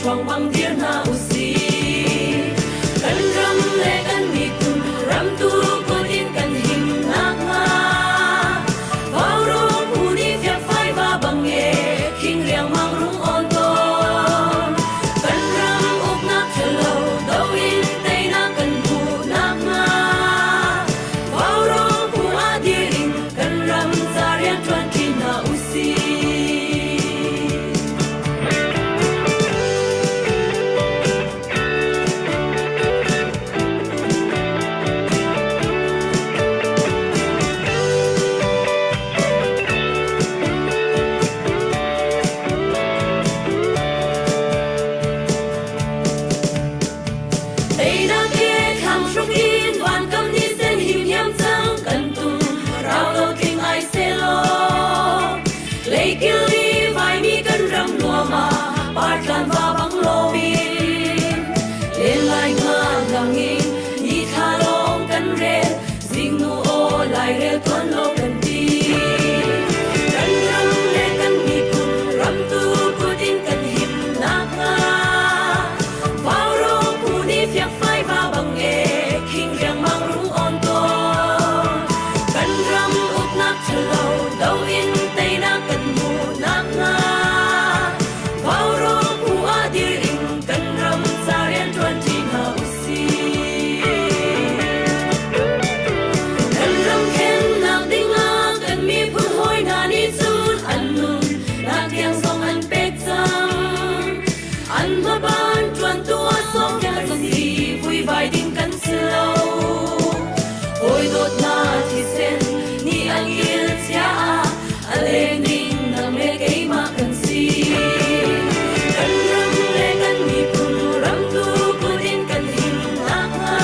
ṭhawng bang dir hna usih. Kan ram le kan miphun ram tu kut in kan him nakhnga Vaurawng phu nih fiakfai va bang e khing riangmang rung awn tawn. Kan ram uknak ṭhalo do in teinak kan hmuh nakhnga Vaurawng phu ah dir in kan ram ca rian ṭuanṭi hna usih. Teinak he thlang hruk in vankam ni sen him hiam cang kan tum rau lo tling ai selaw leikil i vaimi kan ram nuam ah partlan va bang loin len lai nga lang in ni thla lawng kan rel zingnu aw lairel tuan lo kan ti kan ram le kan miphun ram tu kut in kan him nakhnga Vaurawng phu nih fiakfai va bang e khing riangmang rung awn tawn. Kan ram uknak ṭhalo do in teinak kan hmuh nakhnga Vaurawng phu ah dir in kan ram ca rian ṭuanṭi hna usih. Kan ram khennak dingah kan miphun hawi hna nih cun an nun nak tiang zong an pek cang. An hmaban ṭuantu ah sawm kan si, vuivai ding kan si lo. Hawi dawtnak thisen nih an il chia ah a leng ding nang le keimah kan si. Kan ram le kan miphun ram tu kut in kan him nakhnga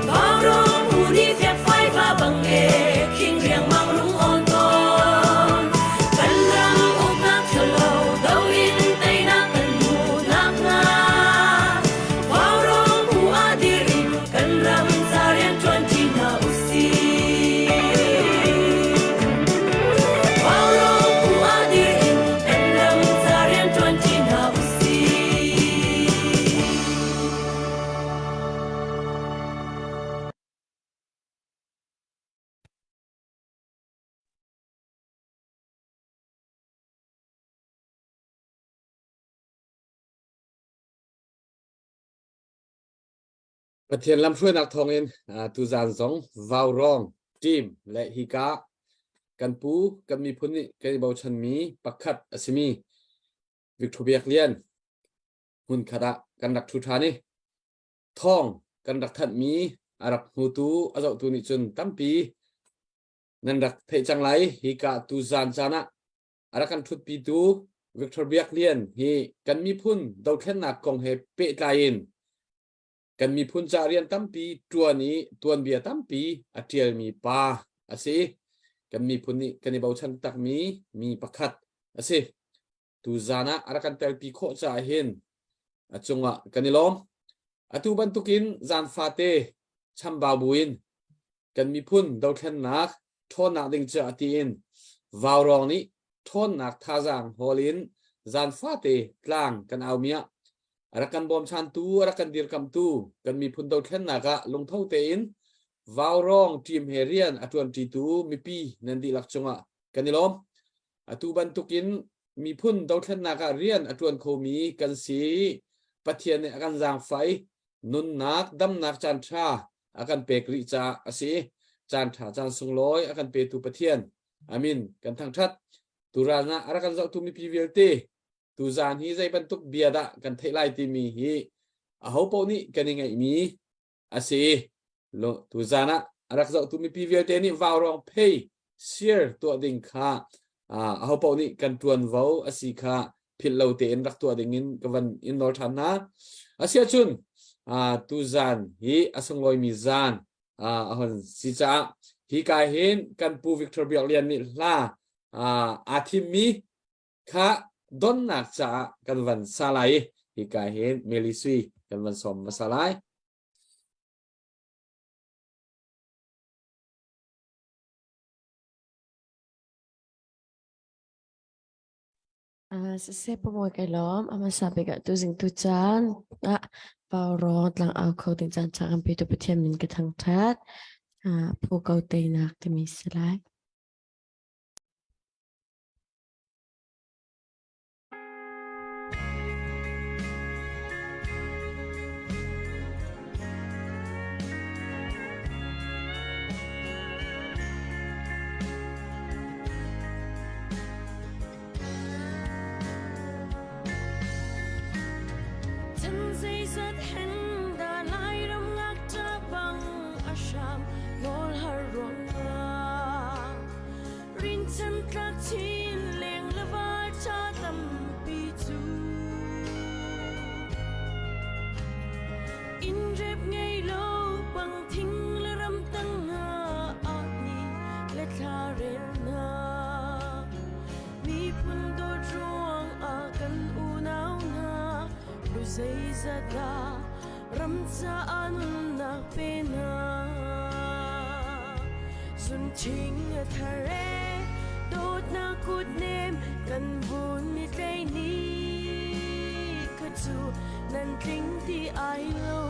Vaurawng phu nih fiakfai va bang e khing riangmang rung awn tawn. Kan ram uknak ṭhalo do in teinak kan hmuh nakhnga Vaurawng phu ah dir in kan ram ca rian ṭuanṭi hna usih. Vaurawng phu ah dir in kan ram ca rian ṭuanṭi hna usih. Pathian lamhruainak thawngin tuzan zong Vaurawng team le hika kan pu kan miphun nih kan i bochanmi pakhat a simi Victor Biak Lian hmunkhat ah kan rak ṭhu ṭhan i thawng kan rak thanhmi a rak hmutu a zohtu nih cun tampi nan rak theih cang lai. Hika tuzan caan ah a rak kan ṭhutpitu Victor Biak Lian hi kan miphun dothlennak kong he pehtlai in kan miphun ca rian tampi ṭuan i tuanbia tampi a ṭialmi pa a si. Kan miphun nih kan i bochan takmi mi pakhat a si. Tuzan ah a rak kan telpi khawh caah hin a cungah kan i lawm. Atu bantukin zan fate chambau buin kan miphun dothlennak ṭhawnnak ding caah tiin vaurawng nih ṭhawnnak thazaang hawl in zan fate tlang kan aumi ah a rak kan bawmchantu a rak kan dirkamhtu kan miphun dothlennak ah lungtho tein vaurawng team he rian a ṭuanṭitu mipi nan dihlak cungah kan i lawm. Atu bantukin miphun dothlennak ah rian a ṭuan khomi kan si. Pathian nih a kan zaangfah i nunnak damnak caan ṭha a kan pek rih caah a si. Caan ṭha caan sunglawi a kan petu Pathian. Amin. Kan thangṭhat. Turan ah a rak kan zohtu mipi vialte tuzaan hi zei bantuk bia dah kan theih lai timi hi aho paoh nih kan i ngeihmi a si. Tuzaan ah a rak zohtu mipi vialte nih vaurawng phei share tuah ding kha aho paoh nih kan ṭuanvo a si kha philh lo tein rak tuah ding in ka van in nawl ṭhan hna. Asiahcun tuzaan hi a sunglawimi zaan a hon si caah hi ka hin kan pu Victor Biak Lian nih hla aa thimmi kha donnak caah kan van sa lai i hika hin Meli Sui kan van sawm hmasa lai. Siseh pamuai kai lawm. A hmasa bik ah tuzing tu caan ah Vaurawng tlang au kho ding caan ṭha kan petu Pathian min ka thangṭhat. Phu ko teinak timi si lai. Chan zeizat hen dah Lairam ngakṭah bang a hram nawl har ruangah rinchan tlak chin leng le val ṭha tampi cu inn rep ngei lo bang thing le ram tang ah ni le thla rel hna. Miphun dawt ruang ah kan unau hna lu zeizat dah ram caah nunnak pe hna. Zunṭhing a thar e, dawtnak kutnem kan vun i tlei ni kha cu nan tling ti ai lo.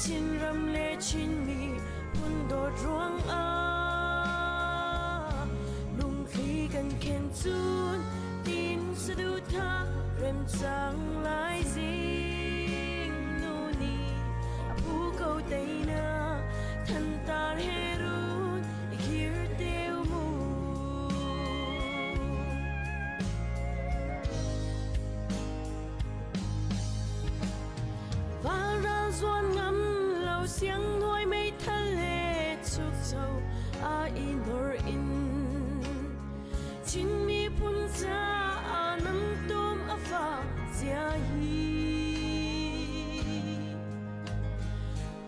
Chinram le Chinmi phun dawt ruang ah lungthli kan khen cun tin saduhthah rem cang lai zing nu nih a phu ko teina thantar he run i khir teu mu. Valral zuan ngam lo siang nuai meithal he chukcho a i nor in Chin miphun caah nan tum a fak zia hi.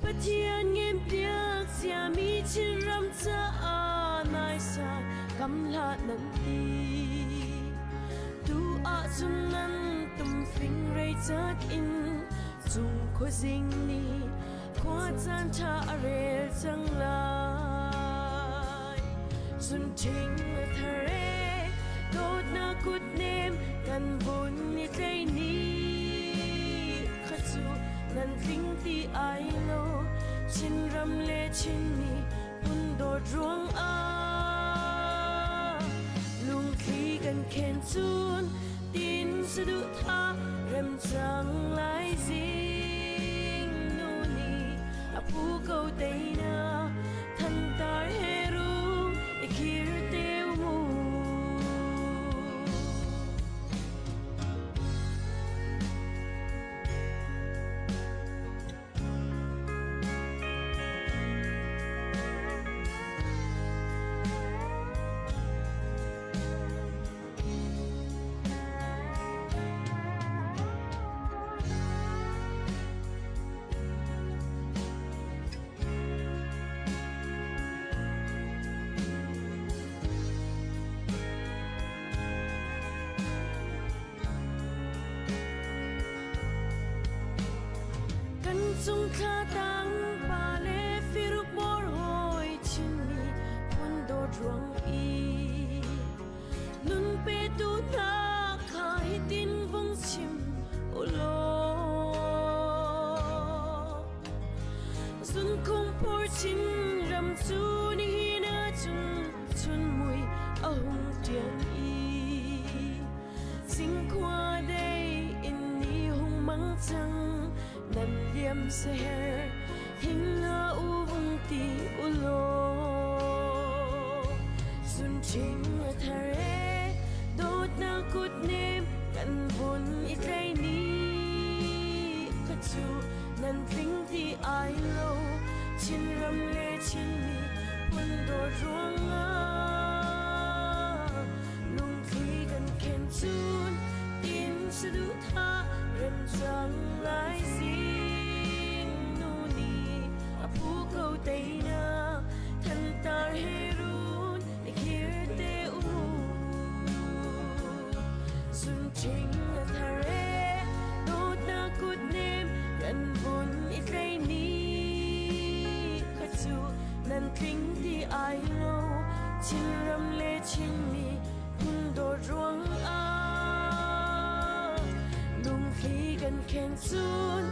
Pathian ngempiak ziami Chinram caah naisai kam hlah nan ti. Tu ahcun nan tumfing rei cat in cung khuazing nih khua caan ṭha a rel cang lai. Zunṭhing a thar e, dawtnak kutnem kan vun i tlei ni kha cu nan tling ti ai lo. Chinram le Chinmi phun dawt ruang ah lungthli kan khen cun tin saduhthah rem cang lai zing nu nih a phu ko teina thantar he rum i khir teu mu. Kan cung thla tang pa le firuk bor hoi Chinmi phun dawt ruang i nun petu hna kha hitin vung chim ulaw Zunkhung phur Chin ram cu nihin ahcun chun mui a hung ṭian i Cinkhua dei in ni hung mang cang nan liam seher hin hla u vung ti ulaw Zunṭhing a thar e dawtnak kutnem kan vun i tlei ni kha cu nan tling ti ai lo. Chinram le Chinmi phun dawt ruangah lungthli kan khen cun tin saduhthah rem cang lai zing nu nih a phu ko teina thantar he run i khir te u. Zunṭhing a thar e dawtnak kutnem kan vun i tlei ni kha cu nan tling ti ai lo. Chinram le Chinmi phun dawt ruang ah. kan khen cun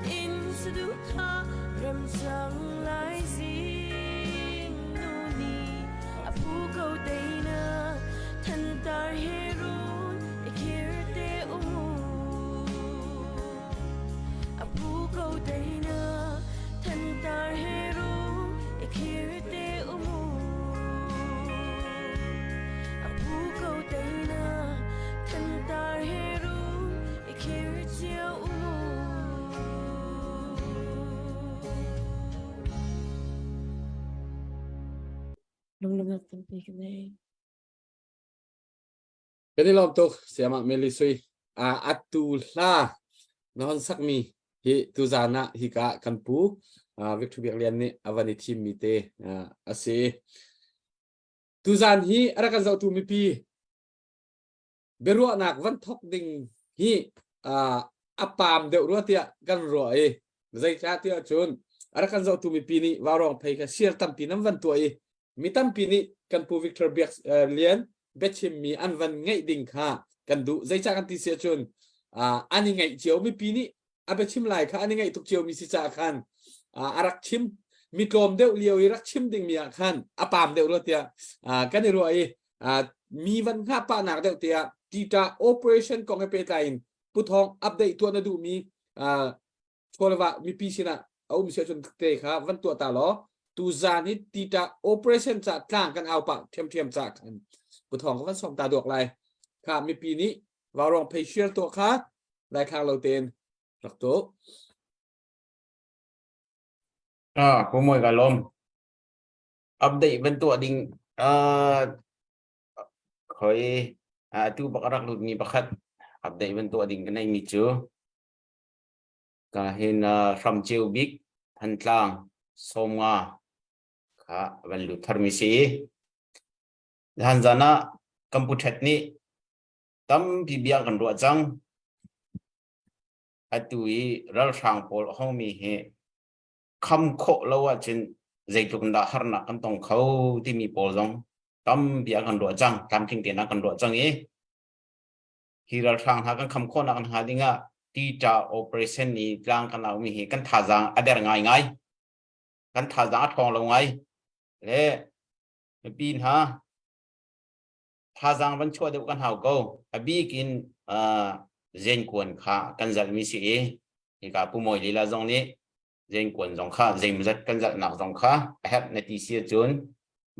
in saduhthah rem cang lai zing nu nih a phu ko teinak thantar he run i khir te u. A phu ko teinak thantar he run i khir te u mu. A phu ko teinak thantar he run i khir cio u mu. Lunglawmhnak tampi ka nei. Kan i lawm tuk siamah Meli Sui. Atu hla na hon sakmi hi tuzan ah hika kan pu Victor Biak Lian nih a van i thimmi te a si. Tuzan hi a rak kan zohtu mipi biaruahnak van thok ding hi a paam deuh rua tiah kan ruah i zeicah tiah cun a rak kan zohtu mipi nih vaurawng phei kha share tampi nan van tuah i mi tampi nih kan pu Victor Biak Lian biachimmi an van ngaih ding kha kan duh zeicah kan ti si ahcun an i ngaih cio mipi nih a biachim lai kha an i ngaih tuk cio mi si caah khan a rak chim mi tlawm deuh lio i rak chim ding mi ah khan a paam deuh rua tiah kan i ruah i mi van hngah pah nak deuh tiah tita operation kong he pehtlai in puthong update tuah na duh mi chawleva mipi sinah a um si ahcun te kha van tuah ta law tu zan hi tita operation ca tlang kan au pah ṭhiamṭhiam ca khan puthong ka van som ta duak lai kha mipi nih vaurawng phei share tuah kha daithlang lo tein rak tuah. Ah, ku moi ka lom. Update ban tuah ding ah khoi atu bak rak lut mi pakhat update ban tuah ding ka nei mi cu ka hin hram ceu bik Thantlang Sawmnga kha van lut thar mi si. Han zan ah kampu thet nih tampi bia kan ruah cang. Atu i ralhrang pawl a hongmi hi kham khawh lo ahcun zeitluk in dah harnak kan tong kho timi pawl zong tampi a kan ruah cang. Tlamtling tein a kan ruah cang i hi ralhrang hna kan kham khawhnak hnga dingah tita operation ni tlang kan aumi hi kan thazaang a der ngaingai. Kan thazaang a ṭhawng lo ngai. Le mipi hna thazaang van chuah deuh kan hau ko. A bik in zenkuan kha kan zalhmi si i hika Pu Mawi lila zong nih zenkuan zong kha zeimawzat kan zalhnak zong kha a herh na ti si ahcun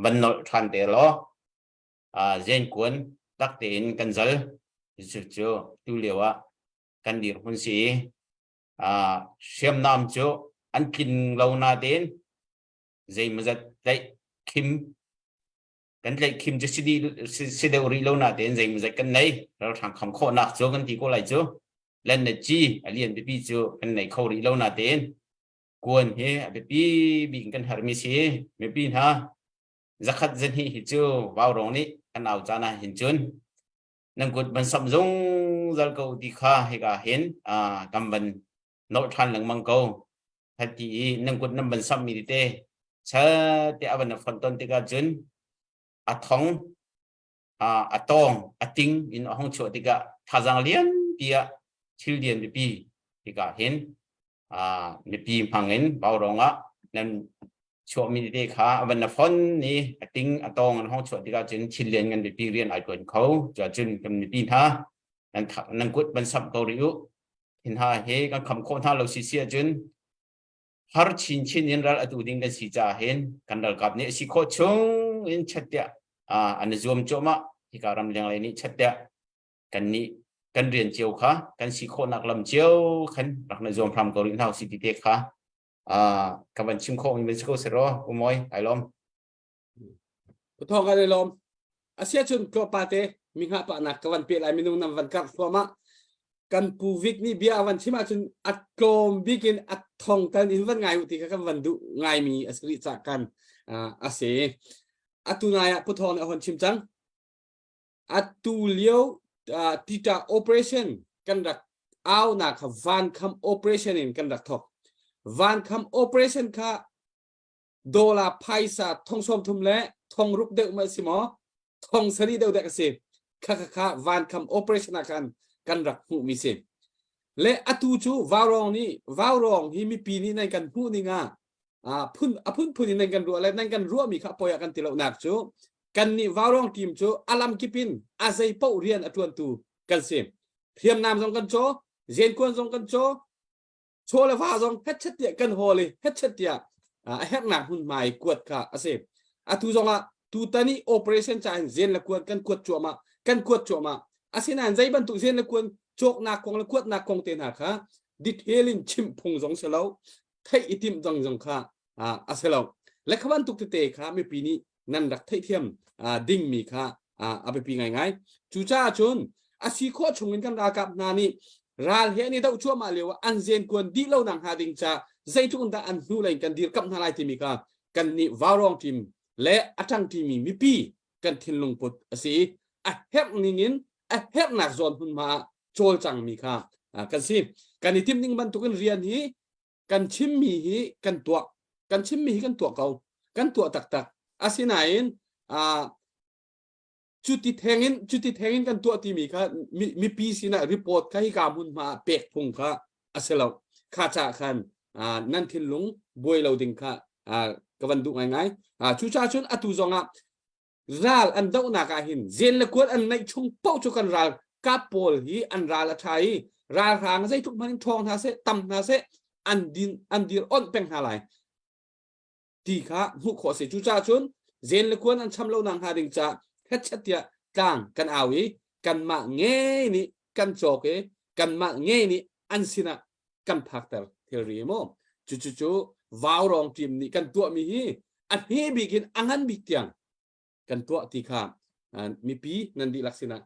van nolh ṭhan te law zenkuan tak tein kan zal. Cucu tu lio ah kan dirhmun si i hriamnam cu an tlin lo natein zeimawzat tlaih khim kan tlaihkhim cu si deuh rih lo natein zeimawzat kan nei ralhrang kham khawhnak cu kan ti ko lai cu len le ci a lian pipi cu kan nei kho rih lo natein kuan hi a biapi bik in kan herhmi si mipi hna zakhat zahnih hi cu vaurawng nih kan au caan ah hin cun nan kut van samh zungzal ko ti kha hika hin kan van nolh ṭhan lengmang ko hati i nan kut nan van samhmi tete te a van fonh ton tikah cun a thong a tawng a ting in a hong chuah tikah thazaang lian tiah thil lian pipi tikah hin mipi hmang in vaurawng ah nan chuahmi tete kha a van na fon i a ting a tawng an hong chuah tikah cun thil lian ngan pipi rian ai tuan kho cun kan mipi hna nan nan kut van samh ko rih u hin ha he kan kham khawh hna lo si si ahcun har chinchin in ral atu ding kan si caah hin kan ralkap nih a si khawh chung in chat tiah an i zuam cuahmah hika ram lenglei nih chat tiah kan nih kan rian cio kha kan si khawhnak lam cio khan rak na zuam hram ko rih hna si ti te kha ka van chim khawh mi si ko sero umoi ai lom Pathawng kan i lawm. Asiahcun tlawpa te mi hngah pahnak ka van pe lai minung nam van karh thluahmah. Kan pu Vic nih bia a van chim ahcun a tlawm bik in a thong tan in van ngai u ti kha kan van duh ngaimi a si rih cah kan a si. Atu nai ah Pu Thawng nih a hon chim cang. Atu lio tita operation kan rak aunak kha vankham operation in kan rak thok. Vankham operation kha dollar phaisa thong sawm thum le thong ruk deuh ma si maw thong sari deuh dek a si kha kha kha vankham operation ah khan kan rak hmuh mi si. Le atu cu vaurawng nih vaurawng hi mipi nih nan kan hmuh ning ah phun a phunphun in nan kan ruah le nan kan ruahmi kha poi ah kan ti lonak cu kan nih vaurawng team cu a lam kip in a zei paoh rian a ṭuantu kan si. Hriamnam zong kan caw, zenkuan zong kan caw, chaw le va zong hetchet tiah kan hawl i hetchet tiah a herhnak hmunhma i kuat kha a si. Atu zong ah tutan i operation ca in zen le kuan kan kuat cuahmah kan kuat cuahmah. Asinain zei bantuk zen le kuan cawknak kong le kuatnak kong te hna kha detail in chimh phung zong si lo theih i timh zong zong kha a si lo. Le kha bantuk tete kha mipi nih nan rak theihthiam dingmi kha a biapi ngaingai. Cucaah cun a si khawh chungin kan ralkap hna nih ral he an i doh cuahmah lio ah an zenkuan dih lo nak hnga ding ca zeitluk in dah an hnu lei in kan dirkamh hna lai timi kha kan nih vaurawng team le a ṭangṭimi mipi kan thinlung put a si i a herh ning in a herhnak zawn hmunhma ah cawlcangmi kha kan si. Kan i timh ning bantukin rian hi kan chimmi hi kan tuah kan chimmi hi kan tuah ko kan tuah taktak asinain cuti thengin cuti thengin kan tuah timi kha mipi sinah report kha hika hmunhma ah pek phung kha a si lo kha ca khan nan thinlung buai lo ding kha ka van duh ngaingai cucaah cun atu zongah ral an dohnak ah hin zen le kuat an neih chung paoh cu kan ral kap pawl hi an ral a ṭha i ralhrang zeitluk hmanh in ṭhawng hna seh tam hna seh an din an dir onh peng hna lai ti kha hmuh khawh a si cucaah cun zen le kuan an cham lo nak hnga ding ca hetchet tiah tlang kan au i kanmah ngei nih kan cawk i kanmah ngei nih an sinah kan phakter thilri mu cucu cu vaurawng team nih kan tuahmi hi a hme bik in a ngan bik tiang kan tuah ti kha mipi nan dihlak sinah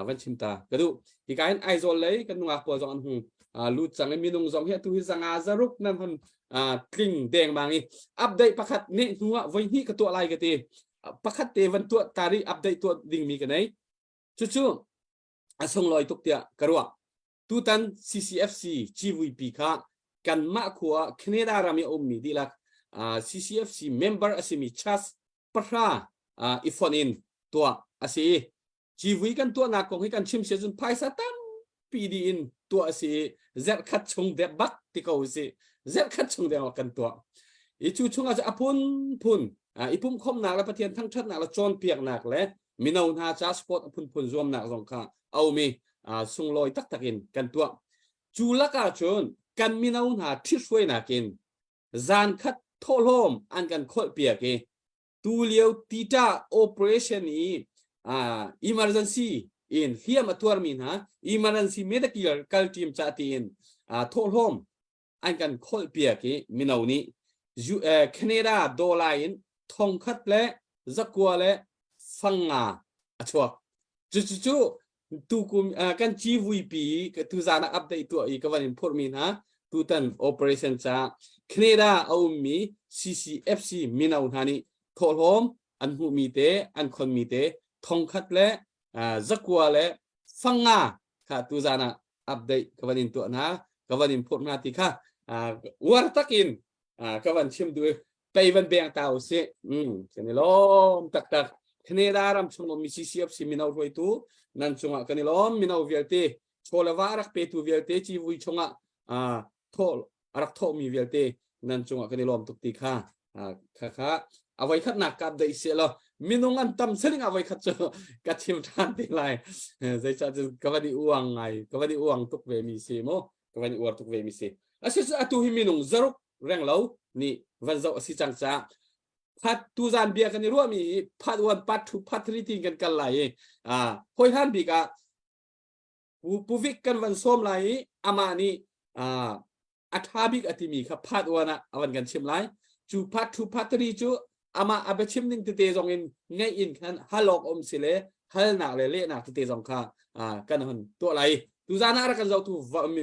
van chim ta ka duh hika in Aizawl lei kan nungak pawl zong an hung lut cang i minung zong hi atu hi zanga zaruk nan hon tling dengmang i update pakhat ne hnu ah voi hnih ka tuah lai ka ti pakhat te van tuah tari update tuah dingmi ka nei cucu a sunglawi tuk tiah ka ruah Tutan CCFC CVP kha kanmah khua Canada ram i a ummi dihlak CCFC member a simi church pahra i fonh in tuah a si i civui kan tuahnak kong hi kan chim sia cun phaisa tampi dih in tuah a si i zerhkhat chung dek bak ti ko si zerhkhat chung deng kan tuah i cu chungah cu a phunphun i pumhkhawmnak le Pathian thangṭhatnak le cawnpiaknak le mino hna ca sport a phunphun zuamnak zong kha a um i sunglawi taktak in kan tuah cu lakah cun kan mino hna ṭhithruainak in zan khat thawhlawm an kan kholhpiak i tu lio tita operation i emergency in hliam a tuarmi hna emergency medical kal team ca tiin thawhlawm an kan kholhpiak i mino nih Canada dollar in thongkhat le zakua le fangnga a chuak. Cucu tukum kan civuipi tuzan ah update tuah i ka van in phurhmi hna tutan operation ca Canada a ummi CCFC mino hna nih thawhlawm an hmuhmi te an khonmi te thongkhat le zakua le fangnga kha tuzan ah update ka van in tuah hna ka van in phurh hna ti kha uar takin ka van chim duh pei van beng ta usih kan i lawm taktak Canada ram chung ummi CCFC mino hruaitu nan cungah kan i lawm mino vialte chaw le va rak petu vialte civui chungah thawh a rak thawhmi vialte nan cungah kan i lawm tuk ti kha kha kha a voi khatnak ka update se law minung an tam seling a voi khat cu ka chim ṭhan te lai zeicah cun ka van i uang ngai ka van i uang tuk ve mi si mu ka van i uar tuk ve mi si asi atu hi minung zaruk reng lo nih van zoh a si cang caah part tuzan bia kan i ruahmi hi part 1 part 2 part 3 tin kan kal lai i hoi hlan bik ah Pu Vic kan van sawm lai i amah nih a ṭha bik a timi kha part 1 ah a van kan chim lai. Cu part 2 part 3 cu amah a biachim ning tete zong in ngaih in khan hal awk um si le halnak le lehnak tete zong kha kan hun tuah lai. Tuzan ah rak kan zohtu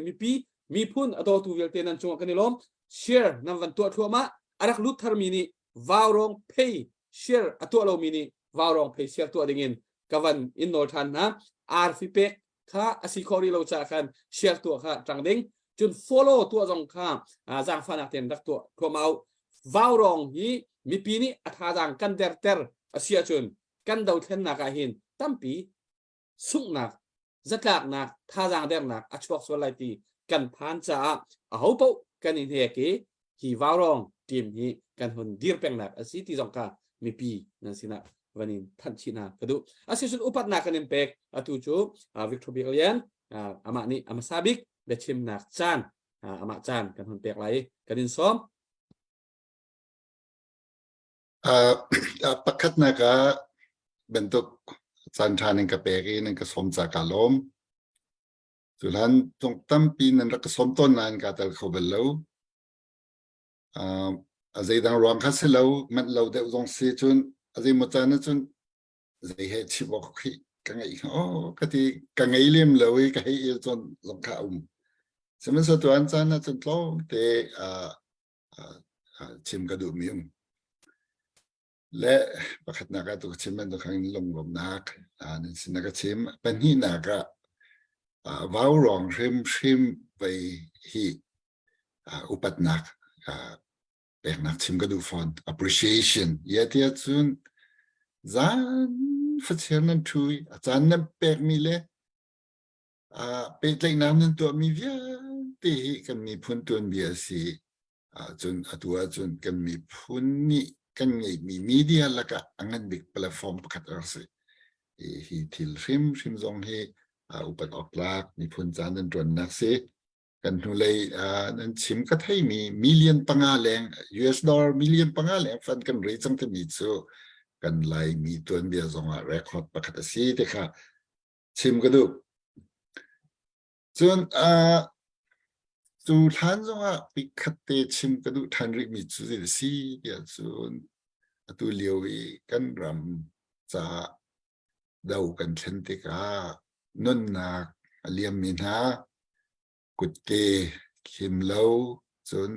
mipi miphun a dawtu vialte nan cungah kan i lawm. Share nan van tuah thluahmah. A rak lut tharmi nih vaurawng phei share a tuah lomi nih vaurawng phei share tuah dingin ka van in nawl ṭhan hna arfi pek kha a si khawh rih lo caah khan share tuah kha ṭang ding cun follow tuah zong kha zaangfahnak tein rak tuah thuamau vaurawng hi mipi nih a thazaang kan derter a si ahcun kan dothlennak ah hin tampi sunghnak zatlaknak thazaang dernak a chuak sual lai ti. kan phan caah aho paoh kan i hnek i hi Vaurawng team hi kan hun dir pengnak a si ti zong kha mipi nan sinah van in thanh chih hna ka duh. Asicun upatnak kan in pek atu cu Victor Bik Lian amah nih a hmasa bik biachimnak caan amah caan kan hun pek lai i kan in sawm. Pakhatnak ah bantuk caan ṭha nan ka pek i nan ka sawm ca kaa lawm. Cuhlan tung tampi nan rak ka sawm tawn nain kaa tel kho bal lo. A zeidang ruang kha si lo, manh lo deuh zong si cun a zeimaw caan ahcun zei he chim awk khi ka ngeih hnga aw ka ti ka ngei lem lo i ka hei el cawn zong kha a um. Sihmanhsehlaw tuan caan ahcun tlawmte chim ka duhmi um. Le pakhatnak ah tu ka chim bantuk khan lunglawmhnak nan sin ka chim. Pahnihnak ah vaurawng hrimhrim vei hi upatnak peknak chim ka duh fawn. Appreciation. Ia tiah cun zan fachiar nan ṭhu i a caan nan pekmi le pehtlaihnak nan tuahmi vialte hi kan miphun tuanbia a si. Ahcun atu ahcun kan miphun nih kan ngeihmi media lakah a ngan bik platform pakhat a rak si. Hi thil hrimhrim zong hi upat awk tlak miphun ca nan ṭuannak si. Kan hnulei nan chim ka theimi million 5 leng US dollar million 5 leng fund kan rei cang timi cu kan Laimi tuanbia zongah record pakhat a si ti kha chim ka duh. Cun cu hlan zongah pikkhat te chim ka duh ṭhan rihmi cu zei a si tiah cun atu lio i kan ram caah do kan thlen tikah nunnak a liammi hna kutke khim lo cun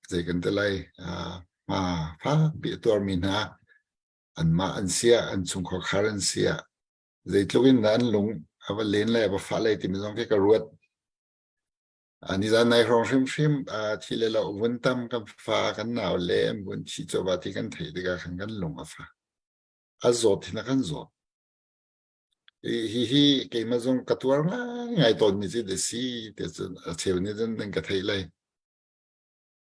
zei kan ti lai hma fakpi a tuarmi hna anmah an siah an chungkhar an siah zeitluk in dah an lung a va len le a va fah lai timi zong khi ka ruat. Nizan nai hrawng hrimhrim thi le lo vun tam kan fa kan nau le an vun thi coba ti kan theih tikah khan kan lung a fa. A zawt hin a kan zawt. Hi hi keimah zong ka tuar ngai tawn mi cu da si te cun a cheu nih cun nan ka theih lai.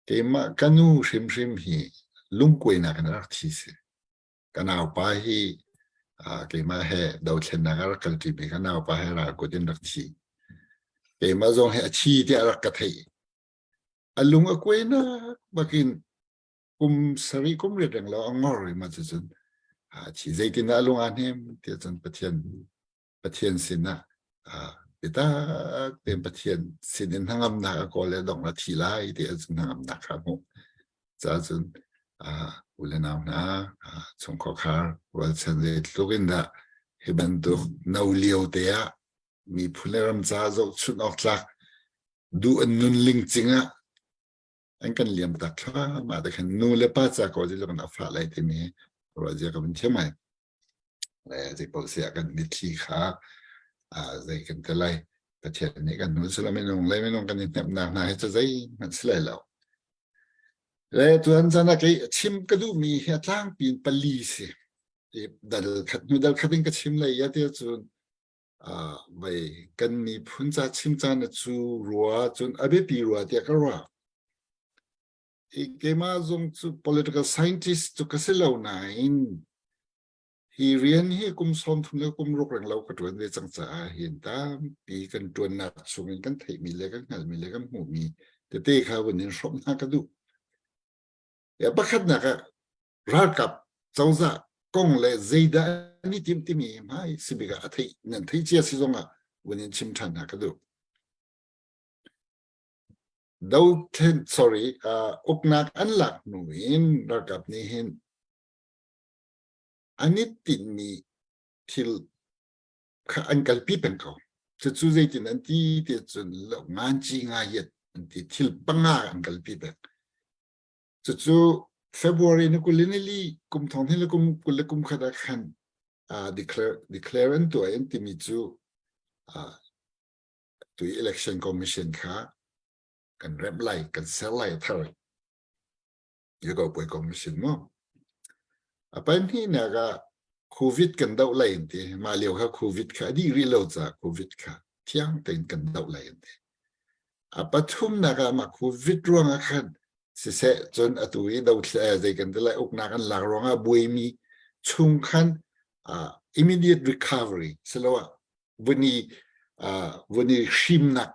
Keimah ka nu hrimhrim hi lungkuainak in a rak thi si. Ka naupa hi keimah he dothlennak a rak kalṭimi ka naupa he ral kut in rak thi. Keimah zong hi a thi tiah rak ka theih. A lung a kuainak bakin kum sarih kum riat reng lo a ngor i ma cucun a thi. Zeitindah a lung aa hnem tiah cun Pathian Pathian sinah biatak tein Pathian sinin hnangamnak a kawl le dongh a thi lai ti ahcun hnangamnak kha a hmuh. Caah cun u le nau hna chungkhar rualchan zeitluk in dah hi bantuk no lio te ah miphun le ram ca zohchunh awk tlak duh an nun lingcing ah an kan liam tak thluahmah te khan nu le pa ca ko zeitluk in a fah lai timi ruah zia ka vun thiam ai. Zei paoh si ah kan mitthli kha zei kan ti lai Pathian nih kan hnu sila minung le minung kan i hnemhnak hna hi cu zeihmanh si lai lo. Le tuan caan ah kei chim ka duhmi hi a tlangpi in pali si. Dal khat hnu dal khat in ka chim lai ya ti cun vei kan miphun ca chim caan cu rua cun a biapi rua tiah ka ruah. Keimah zong cu political scientist cu ka si lo nain hi rian hi kum 30 le kum ruk reng lo ka ṭuan ve cang caah hin tampi kan ṭuannak chungin kan theihmi le kan hngalhmi le kan hmuhmi tete kha vun in hrawmh hna ka duh. Ya, pakhatnak ah ralkap cozah kong le zeidah an i tim timi hmai sibik ah a theih nan theih cia si zongah vun in chim ṭhan hna ka duh. Dothlen sorry uknak an lak hnu in ralkap nih hin an i tinhmi thil kha an kalpi peng ko. Cucu zeitin an ti ti cun nganci ngaiat an ti thil panga an kalpi peng. Cucu February ni 24 kum thong hnih le kum 21 ah khan declare declare an tuah an timi cu tu election commission kha kan remh lai kan ser lai thar Yugopuai commission mu a pahnihnak ah covid kan doh lai an ti mah lio kha covid kha a dih rih lo caah covid kha thiang tein kan doh lai an ti. A pathumnak ah mah COVID ruangah khan siseh cun atu i dothla zei kan ti lai uknak an lak ruangah buaimi chung khan immediate recovery siloah vun i vun i hrimnak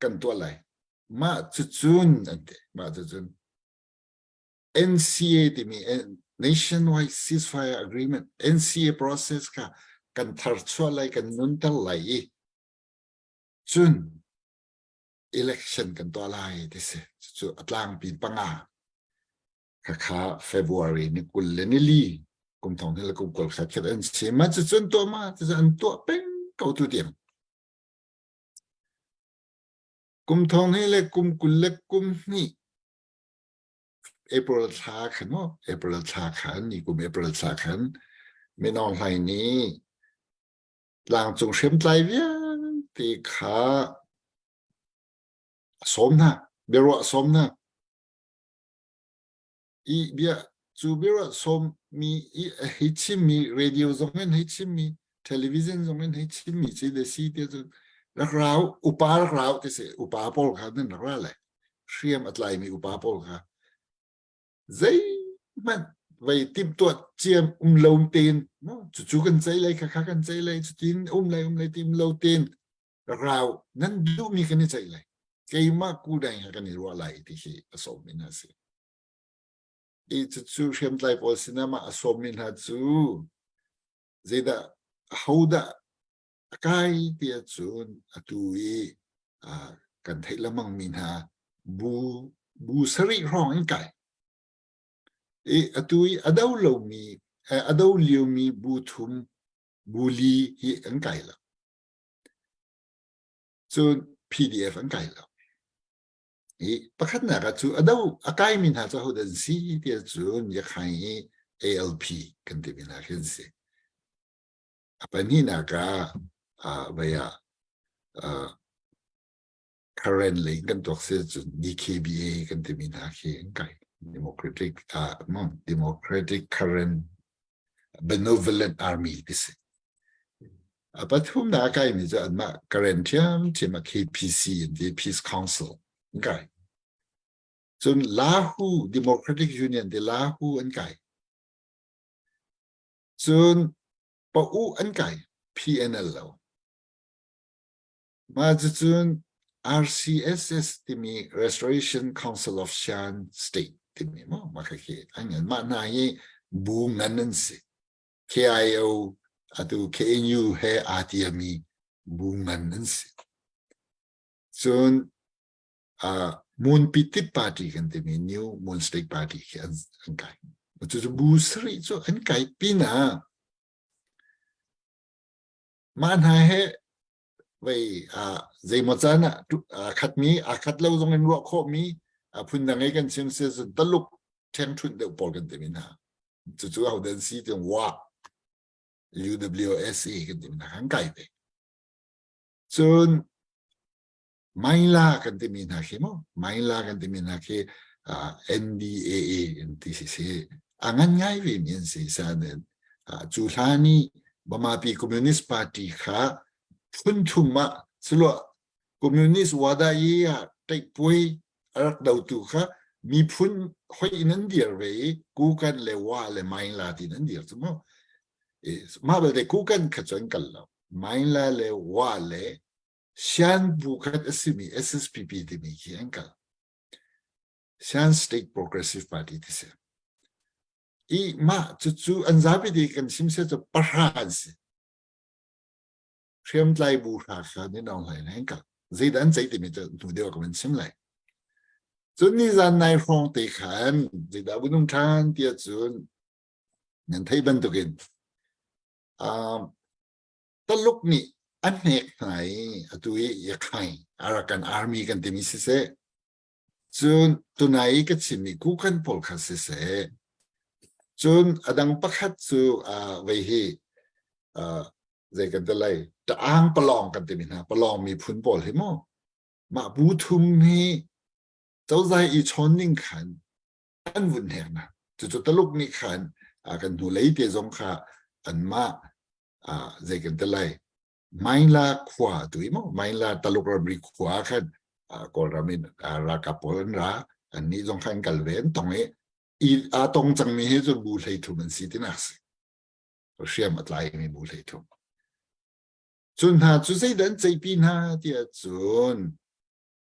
kan tuah lai. Mah cucun an ti. Mah cucun NCA timi Nationwide Ceasefire Agreement NCA process kha kan tharchuah lai kan nunter lai i cun election kan tuah lai ti si. Cucu a tlangpi panga khakha February ni 20 le ni li kum thong hnih le kum 20 khat khat an si. Ma cucun tuah ma cucu an tuah peng ko tu tiang. Kum thong hnih le kum 20 le kum hnih April thla khan maw April thla khan ni kum April thla khan Min Aung Hlaing nih tlangcung hriamtlai vialte kha a sawm hna biaruah a sawm hna i bia cu biaruah sawm mi i a hei chimmi radio zong in hei chimmi television zong in hei chimmi ci le si te cu rak rau upa rak rau ti si upa pawl kha nan rak ra le hriam a tlaimi upa pawl kha zeihmanh vei timhtuah ciam um lo tein cucu kan ceih lai khakha kan ceih lai cutin um lai um lai tim lo tein rau nan duhmi kan i ceih lai keimah kudai ha kan i ruah lai ti hi a sawmmi hna si i cucu hriamtlai pawl sinah mah a sawmmi hna cu zeidah hodah a kai ti ahcun atu i kan theih lengmang mi hna bu bu sarih hrawng in kai. I atu i a do lomi a do liomi bu thum bu li hi an kai lo. Cun PDF an kai lo. I pakhatnak ah cu a do a kaimi hna cu ahodah an si ti ahcun Yakhai i ALP kan timi hna khi an si. A pahnihnak ah vei ah current lei kan tuak si ahcun DKBA kan timi hna khi an kai. Democratic Democratic Current Benevolent Army ti si. A pathumnak a kaimi cu anmah Karen ṭhiamṭhiam a KPC an ti Peace Council an kai. Cun Lahu Democratic Union ti Lahu an kai. Cun pa-u an kai PNL lo. Mah cucun RCSS timi Restoration Council of Shan State timi maw mah khi an ngan. Mah hna hi bu ngan an si. KIO atu KNU he aa tiami bu ngan an si. Cun uh, Moon Pitit Party kan timi New Moon State Party khi an, an kai. Cucu bu sarih cu an kai pinah mah hna he vei uh, zeimaw caan ah aa khatmi aa khat lo zong in ruah khawhmi phundang ei kan chim si taluk ṭhengṭhunh deuh pawl kan timi hna. Cucu ahodah an si ti wa UWSA kan timi hna kan kai ve. Cun Maila kan timi hna khi mu Maila kan timi hna khi NDAA in ti si si a ngan ngai ve mi an si sanen cu hlan i Bamapi Communist Party kha phun thum ah silo Communist wada i ah teihpuai a rak dotu kha miphun hoi in an dir ve i Kukan le Wa le Maila tin an dir cu mu mah belte Kukan kha cu an kal lo Maila le Wa le Shan bu khat a simi SSPP timi khi an kal. Shan State Progressive Party ti si. I mah cucu an zapi te kan chim se cu pahra an si. Hriamtlai bu hra kha ni nong hlai an kal. Zeidah an ceih timi cu hnu deuh ka van chim lai. Cun nizan nai hrawng te khan zeidah vun um ṭhan tiah cun nan theih bantukin um, Taluk nih a hnek hna i atu i Yakhai Arakan Army kan timi siseh cun tunai i ka chimmi Kukan pawl kha siseh cun a dang pakhat cu uh, vei hi uh, zei kan ti lai Ta'ang Palong kan timi hna Palong miphun pawl hi mu mah bu thum hi cozah i chawn ning khan an vun hnek hna cucu Taluk nih khan kan hnulei te zong kha anmah zei kan ti lai Maila khua tu i maw Maila Taluk ramri khua khan Kawlram in ralkap pawl an ra annih zong kha an kal ve an tong i aa tong cangmi hi cu bu 13 an si tinak si hriam a tlaimi bu 13 cu hna cu zeidah an ceihpi hna tiah cun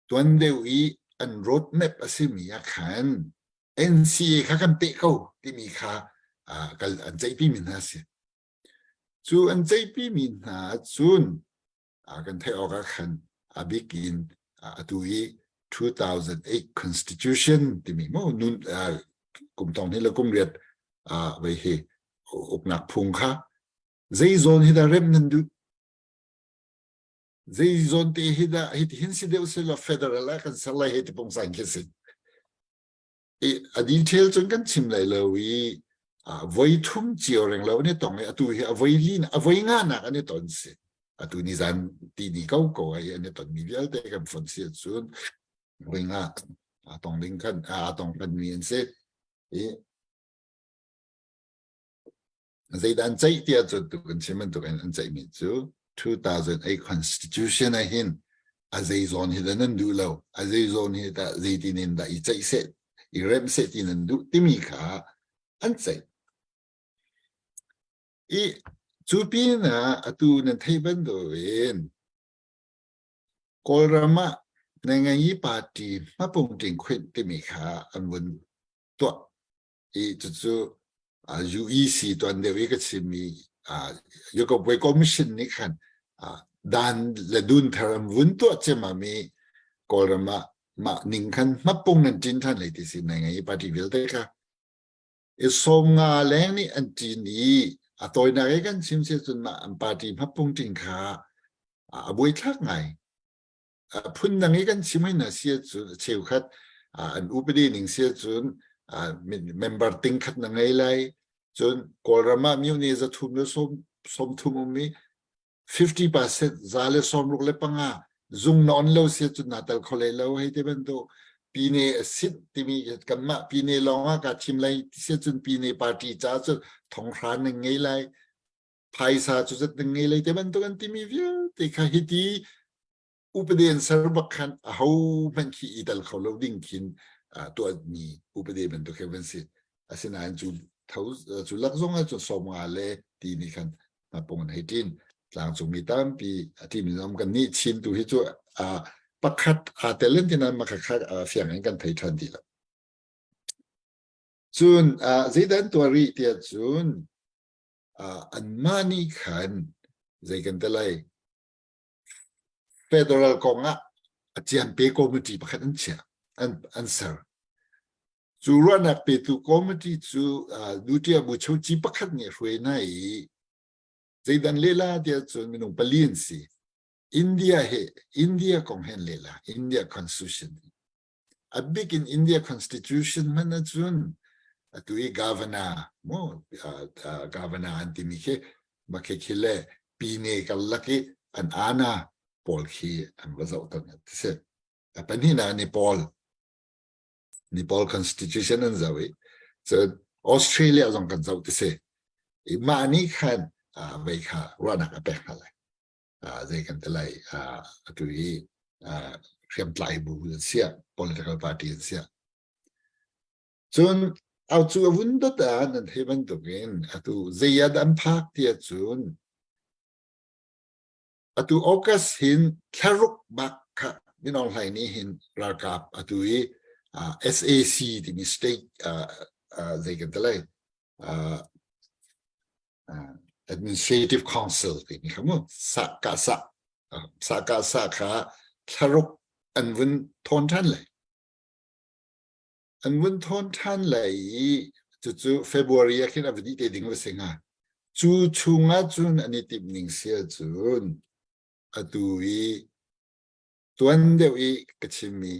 tuan deuh i an road map a simi ah khan NCA kha kan peh ko timi kha an ceihpi mi hna si. Cu an ceihpi mi hna cun kan theih awk ah khan a bik in atu i 2008 Constitution timi mu nun kum thong hi le kum riat vei hi uknak phung kha zei zawn hi dah rem nan duh zei zawn te hi dah hi hin si deuh selaw federal ah kan ser lai hei ti pungsan khi si i a detail cun kan chim lai lo i voi thum cio reng lo an i tong i atu hi a voi li a voi nga nak an i ton si atu ni zan ti ni ko ko ai an i ton mi vialte kan fon si cun voi nga a tong ding kan a tong kan mi an si i Zeidah an ceih tiah cun tu kan chim bantuk in an ceihmi cu 2008 Constitution ah hin a zei zawn hi dah nan duh lo, a zei zawn hi dah zeitin in dah i ceih seh, i remh seh ti nan duh timi kha an ceih. I cu pin ah atu nan theih bantukin Kawlram ah Nangayi party hmapung ṭing khwinh timi kha an vun tuah i cucu UEC tuan deuh i ka chimmi Yukopwe Commission nih khan dan le dun thar an vun tuah ciammam i Kawlram ah mah ning khan hmapung nan ṭin ṭhan lei ti si nai ngai party vialte kha i 50 leng nih an ṭin i a tawinak i kan chim si cun mah an party hmapung ṭin kha a buaithlak ngai phundang i kan chim hoi si ahcun cheukhat an upadi ning si ahcun member ting khat na ngei lai cun Kawlram ah myo ne 300 le 30 um i 50% 165 zung na on lo si ahcun naa tel kho lai lo hei ti bantuk pine a sit timi kanmah pine lawng ah ka thim lai ti si ahcun pine party ca cun thonghra na ngei lai phaisa cu zat na ngei lai te bantuk an timi vialte kha hiti upadi an ser bak khan aho hmanh khi i tel kho lo ding khin tuahmi upadi bantuk he van si asinain cu tho cu lak zong ah cun 50 le ti nih khan pung an hei ṭin tlangcungmi tampi a ṭimi zong kan nih Chin tu hi cu pakhat aa tel in tinan makha fiang in kan thei ṭhan ti lo cun zeidah an tuah rih tiah cun anmah nih khan zei kan ti lai federal kong ah a ciampe committee pakhat an chiah an an ser cu ruahnak petu committee cu duty bu choci pakhat nih hruai na i zeidan lela tiah cun minung pali an si India he India kong hen lela India constitution A bik in India Constitution hmanh ahcun atu i governor mu governor an timi khi makhe khi le pine karlak i an ana pawl khi an va zoh tawn ti si. A pahnihnak Nepal Nepal Constitution an zoh i cun Australia zong kan zoh ti si. I mah nih khan vei kha ruahnak a pek hna lai. Zei kan ti lai atu i hriamtlai bu an siah political party an siah cun au cu a vun dot ah nan thei bantukin atu zei ah dah an phak tiah cun atu August hin thlaruk bak kha Min Aung Hlaing nih hin ralkap atu i SAC timi state zei kan ti lai administrative council timi kha mu sa ka sa sa ka sa kha thlaruk an vun thawn ṭhan lai an vun thawn ṭhan lai i cucu February ah khin a va dih te ding va si hnga cu chungah cun an i timh ning si ahcun atu i tuan deuh i ka chimmi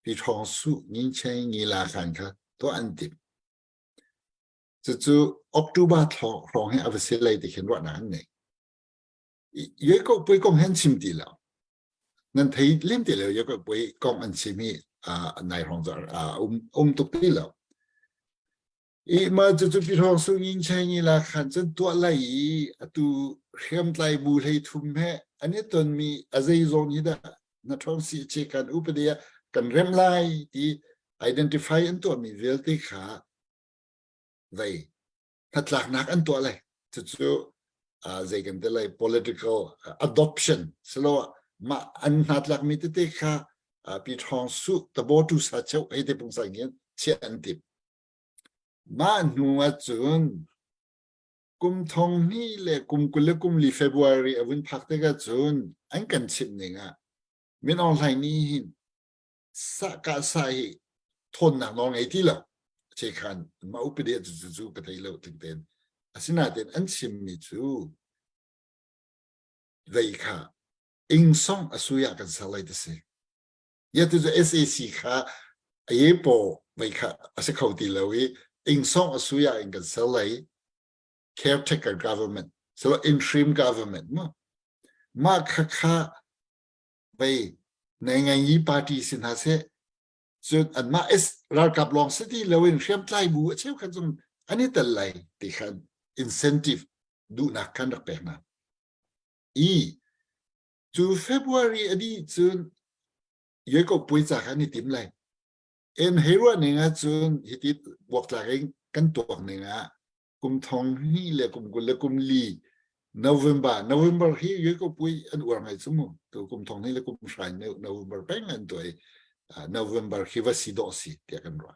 pi ṭhawng su ngin cheng ngi la khan kha tuah an timh Cucu October hrawng hi a va si lai ti khin ruahnak an nei. Yoi ko pui kong hen chim ti lo. Nan thei lem ti lo yoi ko pui kong an chim hi nai hrawng cu um tuk ti lo. I ma cucu pi hrawng sung in cheng i la khan cun tuah lai i atu hriamtlai bu hlei thum he an i tonmi a zei zawn hi dah. Na ṭhawng si che kan upadi ah kan rem lai ti identify an tuahmi vialte kha vei hnatlaknak an tuah lai. Cucu zei kan ti lai political adoption silo mah an hnatlakmi tete kha pi ṭhawng su tabo tu sa cheu hei te pungsan hin chiah an timh. Mah hnu ahcun kum thong hnih le kum 24 February a vun phak tikah cun an kan chimh ning ah Min Aung Hlaing nih hin sah kah sah hi thawnnak nawl ngei ti lo che khan mah upadi cu cu cu ka thei lo tling tein asinain an chimmi cu vei kha ing song a sui ah kan ser lai ti si ya tu cu SAC kha a ye paw vei kha a si kho ti lo i ing song a sui ah in kan ser lai caretaker government so interim government mu mah kha kha vei nei ngai ngi party si hna seh cun anmah S ralkap lawng si ti loin hriamtlai bu a cheukhat zong an i tel lai ti khan incentive duhnak khan rak pek hna. I cu February a dih cun Yeko puai ca kha an i tim lai. En hei ruah ning ah cun hiti buaktlak in kan tuak ning ah kum thong hnih le kum 20 le kum li November November hi yue ko pui an uar ngai chu mu tu kum thong hnih le kum hrai November peng an tuai November khi va si dawh si tiah kan ruah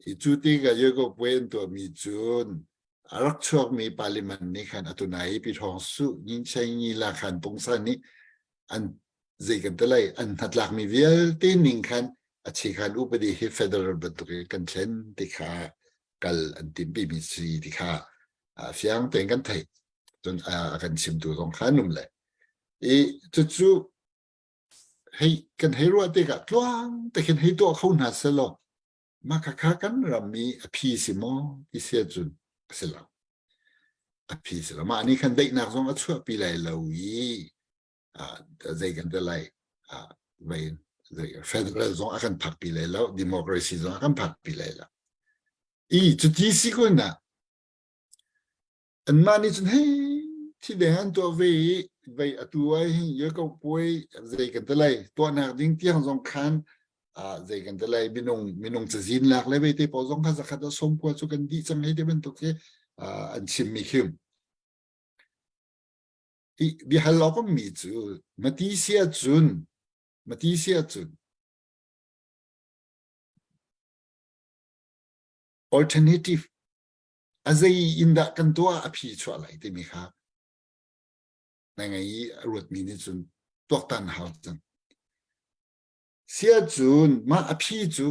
i cu ti ka yue ko pui an tuah mi cun a rak chuak mi parliament nih khan atu nai pi thong su nyin cheng ni la khan pungsan nih an zei kan te lai an hnatlak mi vialte ning khan a chi khan upadi hi federal bantuk in kan thlen ti kha kal an timpi mi si ti kha fiang tein kan theih cun a kan chimtu zong kha an um le i cucu hei kan hei ruah tikah tluang te khin hei tuah kho hna selaw mah khakha kan ram i a phi si maw ti si ahcun a si lo a phi si lo mah nih khan daihnak zong a chuahpi lai lo i zei kan ti lai vei federal zong a kan phakpi lai lo democracy zong a kan phakpi lai lo i cuti si kun ah anmah nih cun hei thi deng an tuah ve i vei atu ai hin ye ko puai zei kan ti lai tuahnak ding tiang zong khan zei kan ti lai minung minung cazin lak le ve te pawl zong kha zakhat a som kua cu kan dih cang hei te bantuk khi an chim mi khi I biahal awk ummi cu mati si ahcun mati si ahcun alternative a zei in dah kan tuah a phi chuah lai timi kha na ngei i a ruatmi nih cun tuaktan hau cang. Si ahcun mah a phi cu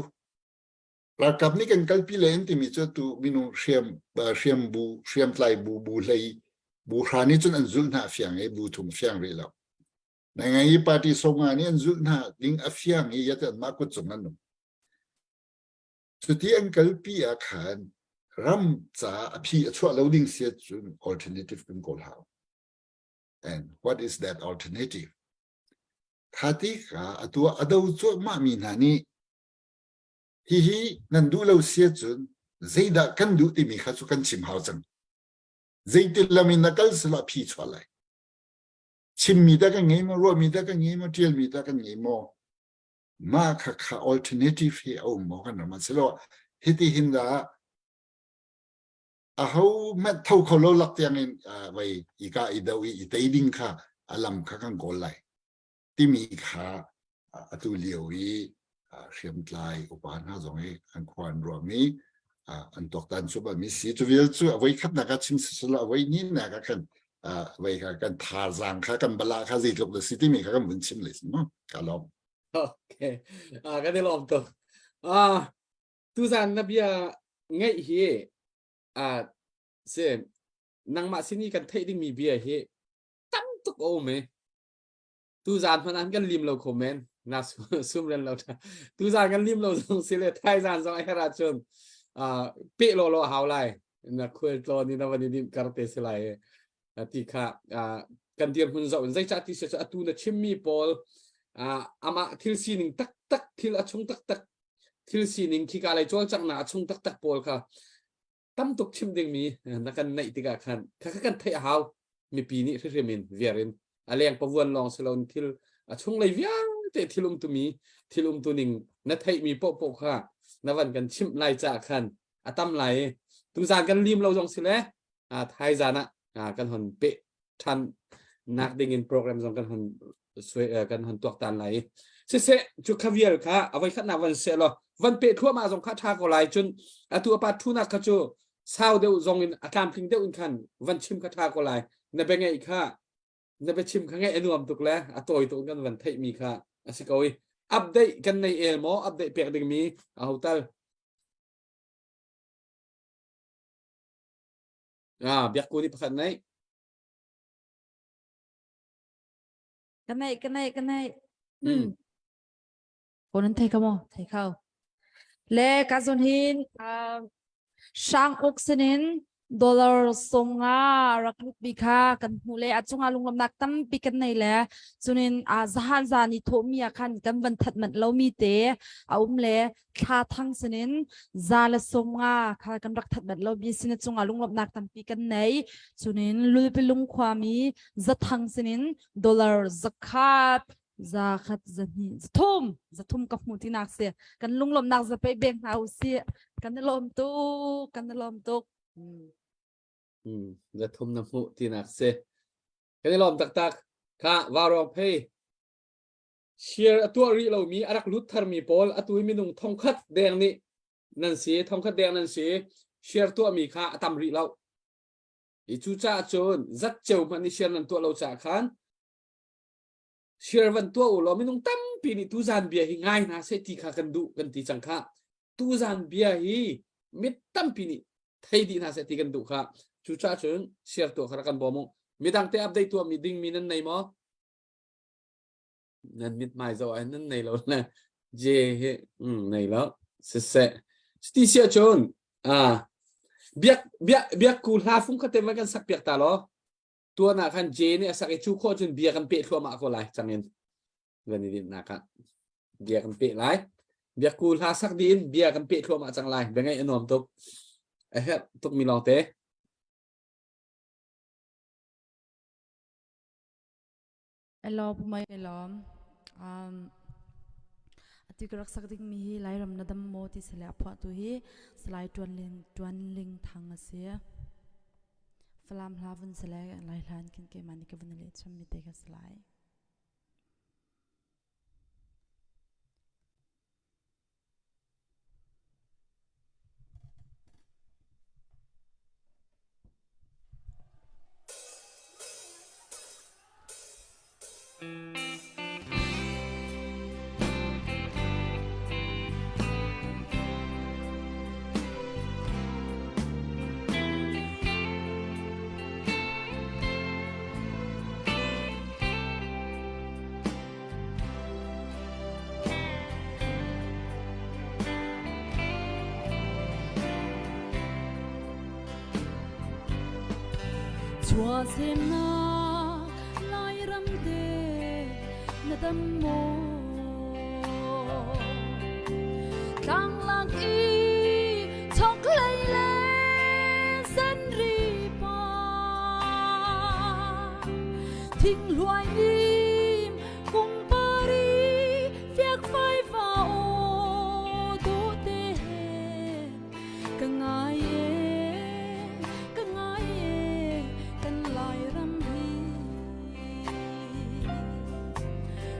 Ralkap nih kan kalpi le an timi cu tu minung hriam hriam bu hriamtlai bu bu hlei bu hra nih cun an zulh hna a fiang i bu thum a fiang rih lo. Ngai i party songa nih an zulh hna ding a fiang i yat anmah kut cung an um. Cuti an kalpi ah khan ram ca a phi a chuah lo ding si cun alternative kan kawl hau. And what is that alternative? Kha ti kha atu a do cuahmah mi hna nih Hihi nan duh lo si ahcun zeidah kan duh timi kha cu kan chim hau cang. Zeitin lam in na kal sila phi chuah lai. Chimmi dah kan ngei maw, ruahmi dah kan ngei maw, ṭialmi dah kan ngei maw? Mah kha kha alternative hi a um maw kan ram ah silo hiti hin dah aho hmanh tho kho lo lak tiang in vai i ka i do i i tei ding kha a lam kha kan kawl lai. timi kha atu lio i hriamtlai upa hna zong i an khua an ruahmi an tuaktan cuahmahmi si cu vial cu a voi khatnak ah chim siselaw a voi hnihnak ah khan voi kha kan thazaang kha kan bala kha zeitluk da si timi kha kan vun chim le si mu ka lawm Okay. Ah, kan i lawm tuk. Ah, tuzan na bia ngaih hi ah si nangmah sin i kan theih dingmi bia hi tam tuk a um i tuzaan hmanh an kan lim lo kho men na sum ren lo tuzaan kan lim lo zong si le thaizaan zong a herh ahcun peh law law hau lai na khual tlawn in na van i dinh kar te si lai ti kha kan dirhmun zoh in zeicah ti si cu atu na chimmi pawl amah thil sining taktak thil a chung taktak thil sining khika lei cawlcanghnak a chung taktak pawl kha tam tuk chim dingmi na kan neih tikah khan kha kan theih a hau mipi nih hrimhrim in viar in a leng pavuan lawng si loin thil A chunglei vialte thil umtumi thil umtu ning na theihmi paohpaoh kha na van kan chimh lai caah khan a tam lai i tuzan kan lim lo zong si le thaizan ah kan hon peh ṭhan nak ding in program zong kan hon kan hon tuaktan lai i siseh cu kha vial kha a voi khatnak van seh law van peh thluahmah zong kha ṭha ko lai. Cun atu a pa ṭhunak kha cu sau deuh zong in a tlamtling deuh in khan van chim kha ṭha ko lai. Na bia ngeih kha, na biachim kha ngaih a nuam tuk le a tawi tuk kan van theihmi kha a si ko i update kan nei el maw? Update pek dingmi a hotel ah biakku nih pakhat nei. Ka nei, ka nei, ka nei. Phone an thei kho maw? Thei kho. Le ka zon hin Hrang uk sinin dollar 50 rak lut mi kha kan hmuh le a cungah lunglawmhnak tampi kan nei le cunin a zahan zan i thawhmi ah khan kan van that manh lomi te a um le thla thang sinin 150 kha kan rak that manh lomi sin a cungah lunglawmhnak tampi kan nei. Cunin lulpilung khuami zathang sinin dollar 100, 100, 200, 300, 300 ka hmu tinak si. Kan lunglawmhnak zapei bek hna u si. Kan i lawm tuk, kan i lawm tuk. 300 na hmuh tinak si. Kan i lawm taktak. Kha Vaurawng phei share a tuah rih lomi a rak lut tharmi pawl atu hi minung 1000 deng nih nan si, 1000 deng nan si. Share tuahmi kha a tam rih lo. I cu caah cun zat ceu hmanh nih share nan tuah lo caah khan share van tuah u law minung tampi nih tuzan bia hi ngai hna seh ti kha kan duh kan ti cang kha. Tuzan bia hi mi tampi nih thei dih hna seh ti kan duh kha. Cucaah cun share tuah kha rak kan bawm u. Midang te update tuah mi ding mi nan nei maw? Nan mit mai zo ai nan nei lo le je hi nei lo siseh. Ti sia cun a biak biak biak ku hla fung kha te van kan sak piak ta law. Tuan ah khan J nih a sak i cu khawh cun bia kan peh thluahmah ko lai. Cangin van i dinhnak ah bia kan peh lai. Biakku hla sak dih in bia kan peh thluahmah cang lai. Bia ngaih a nuam tuk, a herh tuk mi lawng te. Hello, pumai lawm. Atu ka rak sak ding mi hi Lairam na dam maw ti sale a phuahtu hi Salai Tuan Ling Tuan Ling Thang a si. Falam hla vun sale Lai hlan kin ke mani ka vun le cham mi te ka salai. Chuahsemnak Lairam te na dam maw? Tlanglak i chokhlei le senri pa thing hluai nim kungpari fiakfai va aw dawhte he ka ngai e, ka ngai e, kan Lairam hi.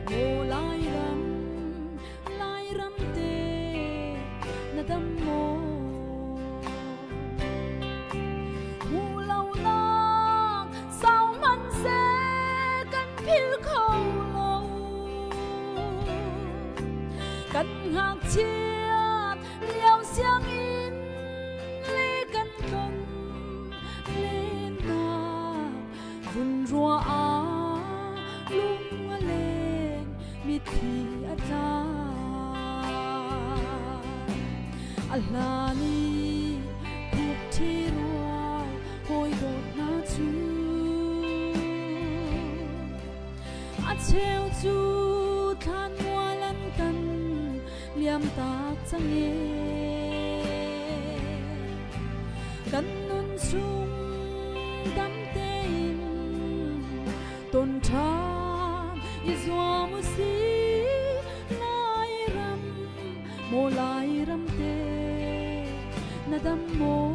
Maw Lairam, Lairam te na dam maw? Hmu lo nak sau hmanhseh kan philh kho lo. Kan ngakchiat lio sianginn le kan tlon lennak vun ruah ah lung a leng, mitthli a tla. A hlan i khukṭhi rual hawi dawt hna cu a cheu cu thlanmual an kan liam tak cang e. Kan nun chung dam tein ton ṭhan i zuam u. Maw Lairam te na dam maw?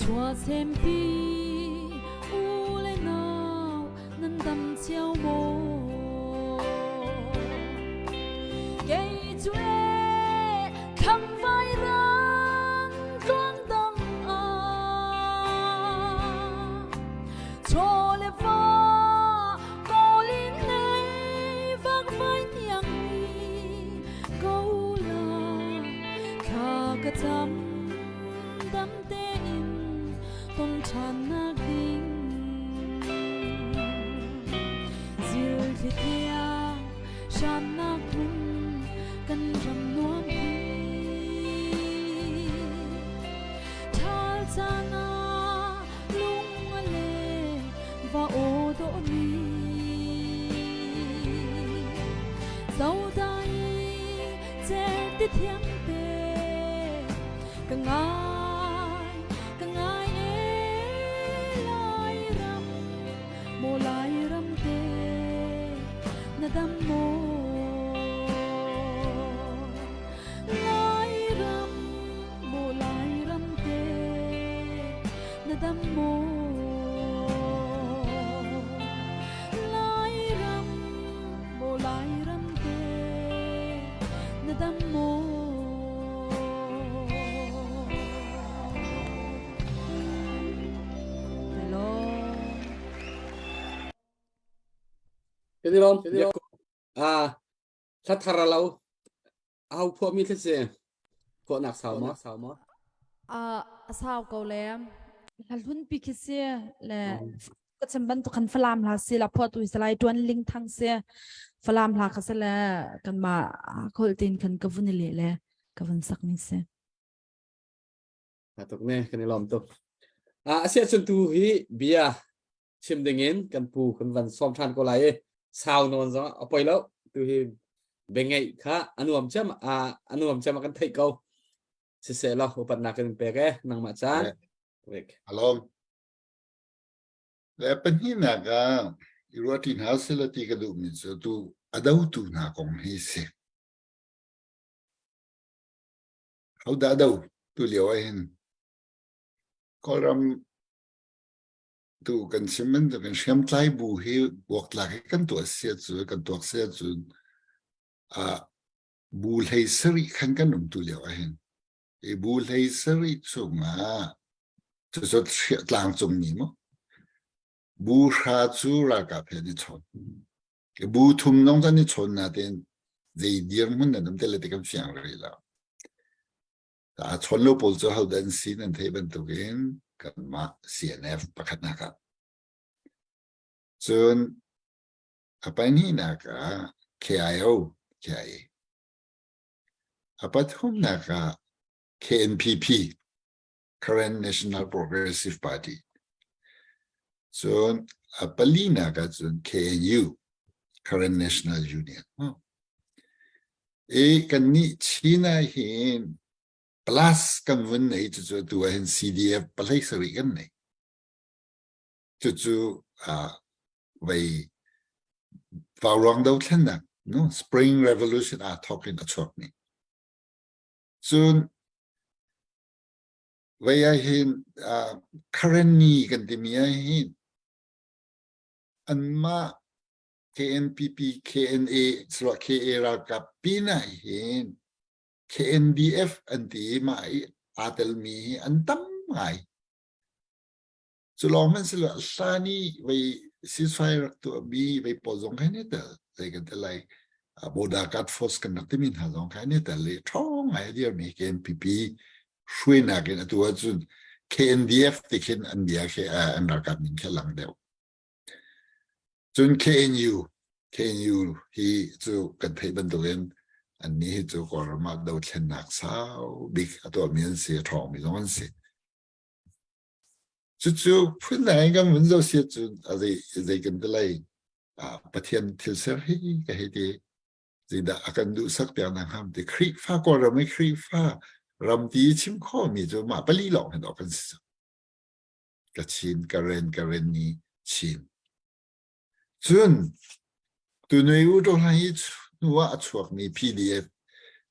Chuahsempi u le nau nan dam cio maw? Kei cu e kham vai rang tluang dang ah chaw le va kawlin nei vak vai tiang mi ko la thla ka cam dam tein ton ṭhan nak ding zil thli thiang hramnak hmun kan ram nuam hi ṭhal caan ah lung a le va aw dawh ni zodai certi thiang te ka ngai ka ngai e lai ram maw lai ram te na dam maw lai ram maw lai ram te na dam maw lai ram maw lai ram te na dam maw Hello. Kan i lawm. Ah, thla thar a lo. Au phuah mi thla si. Phuahnak sau maw? Sau maw? Ah, a sau ko le. Hla hlun pi khi si le ka chim bantuk khan Falam hla si la phuah tu salai tuan ling thang si. Falam hla kha se le kan ma khol tin khan ka vun le le ka vun sak mi si. Ha tuk ne kan i lawm tuk. Ah, asia chun tu hi bia chim ding in kan pu kan van sawm than ko lai i sau nawn zong a poi lo tu hi bengeih kha anuam cem a anuam cem a kan theih ko siseh law upatnak kan pek e nangmah caan wek Alom le pahnihnak ah i ruahṭi hna sila ti ka duhmi cu tu a dotu hna kong hi si. Hodah do tu lio ah hin Kawlram tu kan chim bantukin hriamtlai bu hi buaktlak hi kan tuah sia cu kan tuak sia cun ah bu hlei sarih khan kan um tu lio ah hin i bu hlei sarih chungah cucu tlangcung mi mu bu hra cu ralkap he an i chawn bu thum zong kan i chawn natein zei dirhmun nan um te le ti kan fiang rih lo A chawn lo pawl cu hodah an si nan theih bantukin kanmah CNF pakhatnak ah. Cun a pahnihnak ah KIO, KIA. A pathumnak ah KNPP, Current National Progressive Party. Cun a palinak ah cun KNU, Current National Union. I kannih Chin ah hin plus kan vun nei cucu atu ah hin CDF pahlei sarih kan nei. Cucu uh, vei vauruang dothlennak no Spring Revolution aa thawk in a chuak ni. Cun vei ah hin uh, Karenni kan timi ah hin anmah KNPP, KNA, sirah KA ralkap pin ah hin KNDF an ti i mah i aa telmi hi an tam ngai. Cu lawng hmanh si lo hlan i vei ceasefire rak tuahmi vei pawl zong kha an i tel. Zei kan ti lai border guard force kan rak timi hna zong kha an i tel i ṭhawng ngai a dirmi KNPP hruainak in atu ahcun KNDF ti khin an bia khi an ralkap min khi a lang deuh. Cun KNU, KNU hi cu kan theih bantukin annih hi cu Kawlram ah dothlennak sau bik a tuahmi an si, a ṭhawngmi zong an si. Cucu phundang in kan vun zoh si ahcun a zei, zei kan ti lai, Pathian thil ser hi ka hei ti. Zeidah a kan duhsak piak nak hnga ti Khrihfa Kawlram i Khrihfa ram ti chim khawhmi cu mah pali lawng hin awk kan si cang. Kachin, Karen, Karenni, Chin. Cun tunui u ṭawhlan hi hnu ah a chuakmi PDF.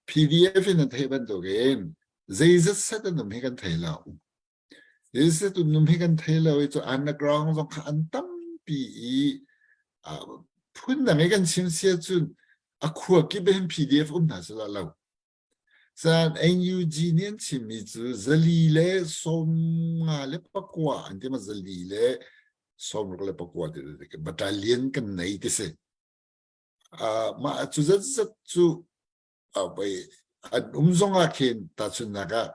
PDF in an theih bantukin zeizat set an um hi kan thei lo. Zeizat um um hi kan thei lo i cu underground zong kha an tampi i phundang i kan chim sia cun a khua kip hin PDF um hna sila lo. Caan NUG nih an chimmi cu 459 an ti ma 464 ti battalion kan nei ti si. Uh, mah cu zatzat cu uh, an um zong ah khin tahchunhnak ah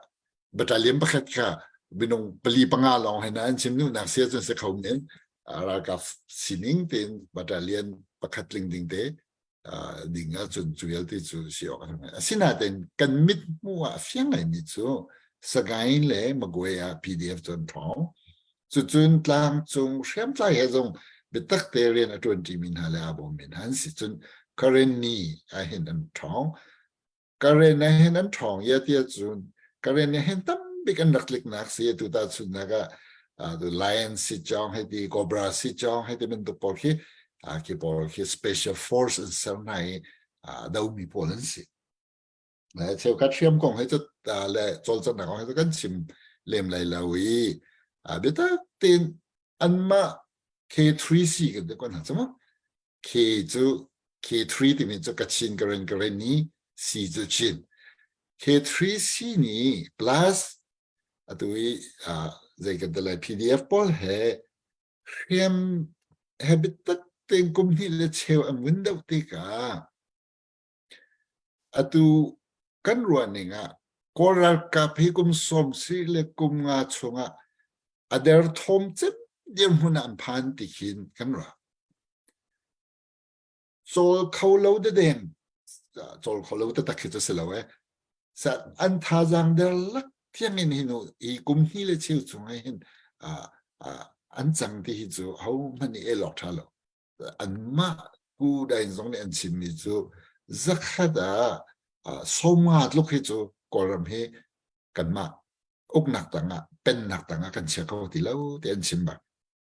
battalion pakhat kha minung pali panga lawng hen an chim duhnak sia cun si kho men ralkap sining tein battalion pakhat tling ding te ding ahcun cu vialte cu si awk a ngai. Asinain kan mit hmuh ah a fiang ngaimi cu Sagaing le Magway ah PDF cu an ṭhawng. Cucun tlangcung hriamtlai he zong biatak te rian a ṭuanṭimi hna le aa bawmmi hna an si. Cun Karenni ah hin an ṭhawng. Karen ah hin an ṭhawng ia ti ahcun Karen ah hin tambik an rak tliknak si atu tahchunhnak ah the Lion si chong hei ti Cobra si chong hei ti bantuk pawl khi khi pawl khi special force an ser hna i domi pawl an si. Le cheukhat hriam kong he cu le cawlcanghnak kong he cu kan chim lem lai lo i biatak tein anmah K3C kan ti ko hna cu mu. K cu K3 timi cu Kachin Karen Karenni C cu Chin. K3C nih plus atu i zei kan ti lai PDF pawl he hriam he biatak tein kum hnih le cheu an vun deuh tikah atu kan ruah ning ah Kawl ralkap hi kum sawm si le kum nga chungah a derthawm cem dirhmun ah an phan ti khin kan ruah. Cawl kho lo dedeng, cawl kho lo taktak khi cu si lo eh. Sa an thazaang der lak tiang in hin hi kum hnih le cheu chung ah hin an cang ti hi cu ho hmanh nih el awk ṭha lo. Anmah ku dain zong nih an chimmi cu zakhat ah 50 tluk hi cu Kawlram hi kanmah uknak tangah pennak tangah kan chia kho ti lo ti an chim bak.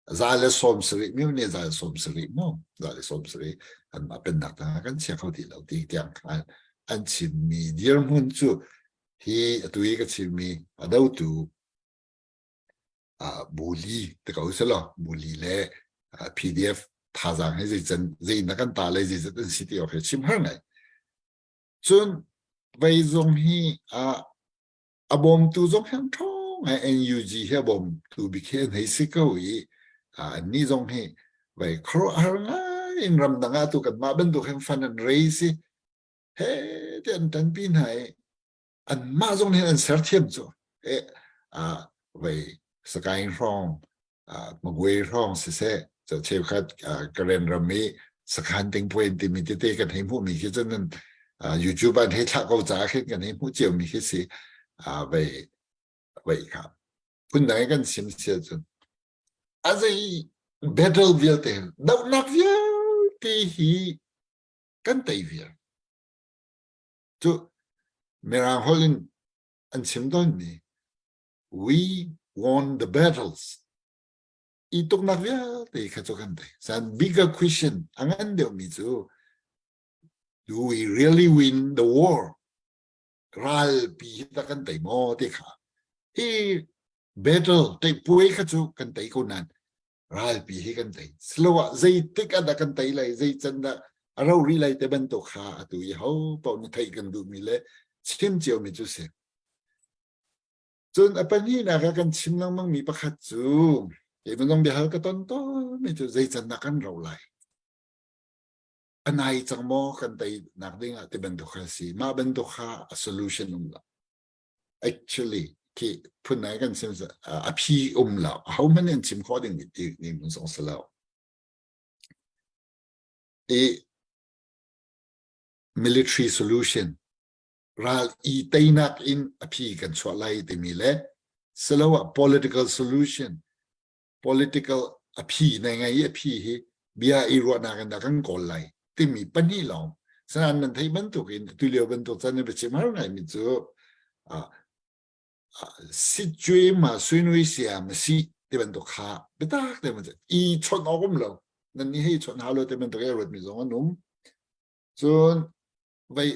170 miu nih 170 mu 170 anmah pennak tangah kan chia kho ti lo ti tiang khan an chimmi dirhmun cu hi atu i ka chimmi a dotu buli te ko selaw buli le PDF thazaang hi zei can zei na kan ta le zei zat an si ti awk hi chim har ngai cun vei zong hi a bawmtu zong hi an ṭhawng ngai NUG hi a bawmtu bik hi an hei si ko i annih zong hi vei khuaruahhar ngai in ramdang ah tu kanmah bantuk hin fund an raise i he ti an ṭanpi hna i anmah zong nih an serthiam cu eh vei Sagaing hrawng Magway hrawng siseh cheukhat Karen ram i sakhan tingpuain timi tete kan hei hmuhmi khi cun nan YouTube an hei thlah ko caah khin kan hei hmuh ciomi khi si vei vei kha phundang kan sim sia cun a zei battle vialte dohnak vialte hi kan tei vial cu mirang holh in an chim tawnmi we won the battles i tuknak vialte kha cu kan tei san bigger question a ngan deuhmi cu do we really win the war ralpi hi ta kan tei maw ti kha hi battle tei puai kha cu kan tei ko nan ralpi hi kan tei slow ah zeitik ah dah kan tei lai zei can dah a ro ri lai te bantuk kha atu i ho paoh nih theih kan duhmi le chim ciomi cu si cun a pahnihnak ah kan chim lengmang mi pakhat cu kei zong biahal ka ton tawnmi cu zei can dah kan ro lai a nai cang maw kan tei nak ding ah ti bantuk kha si mah bantuk kha a solution um lo actually khi phun nai kan chim a phi um lo ho hmanh an chim khawh ding ti ning zong si lo. I military solution ral i teinak in a phi kan chuah lai timi le siloah political solution political a phi nei ngai i a phi hi bia i ruahnak in dah kan kawl lai timi pahnih lawng sanan nan theih bantuk in tu lio bantuk chan in biachim har ngai mi cu sitcue ma suinui sia ma si ti bantuk kha biatak te man i chawnh awk um lo nan ni hei chawnh hau lo ti bantuk e ruat mi zong an um cun vei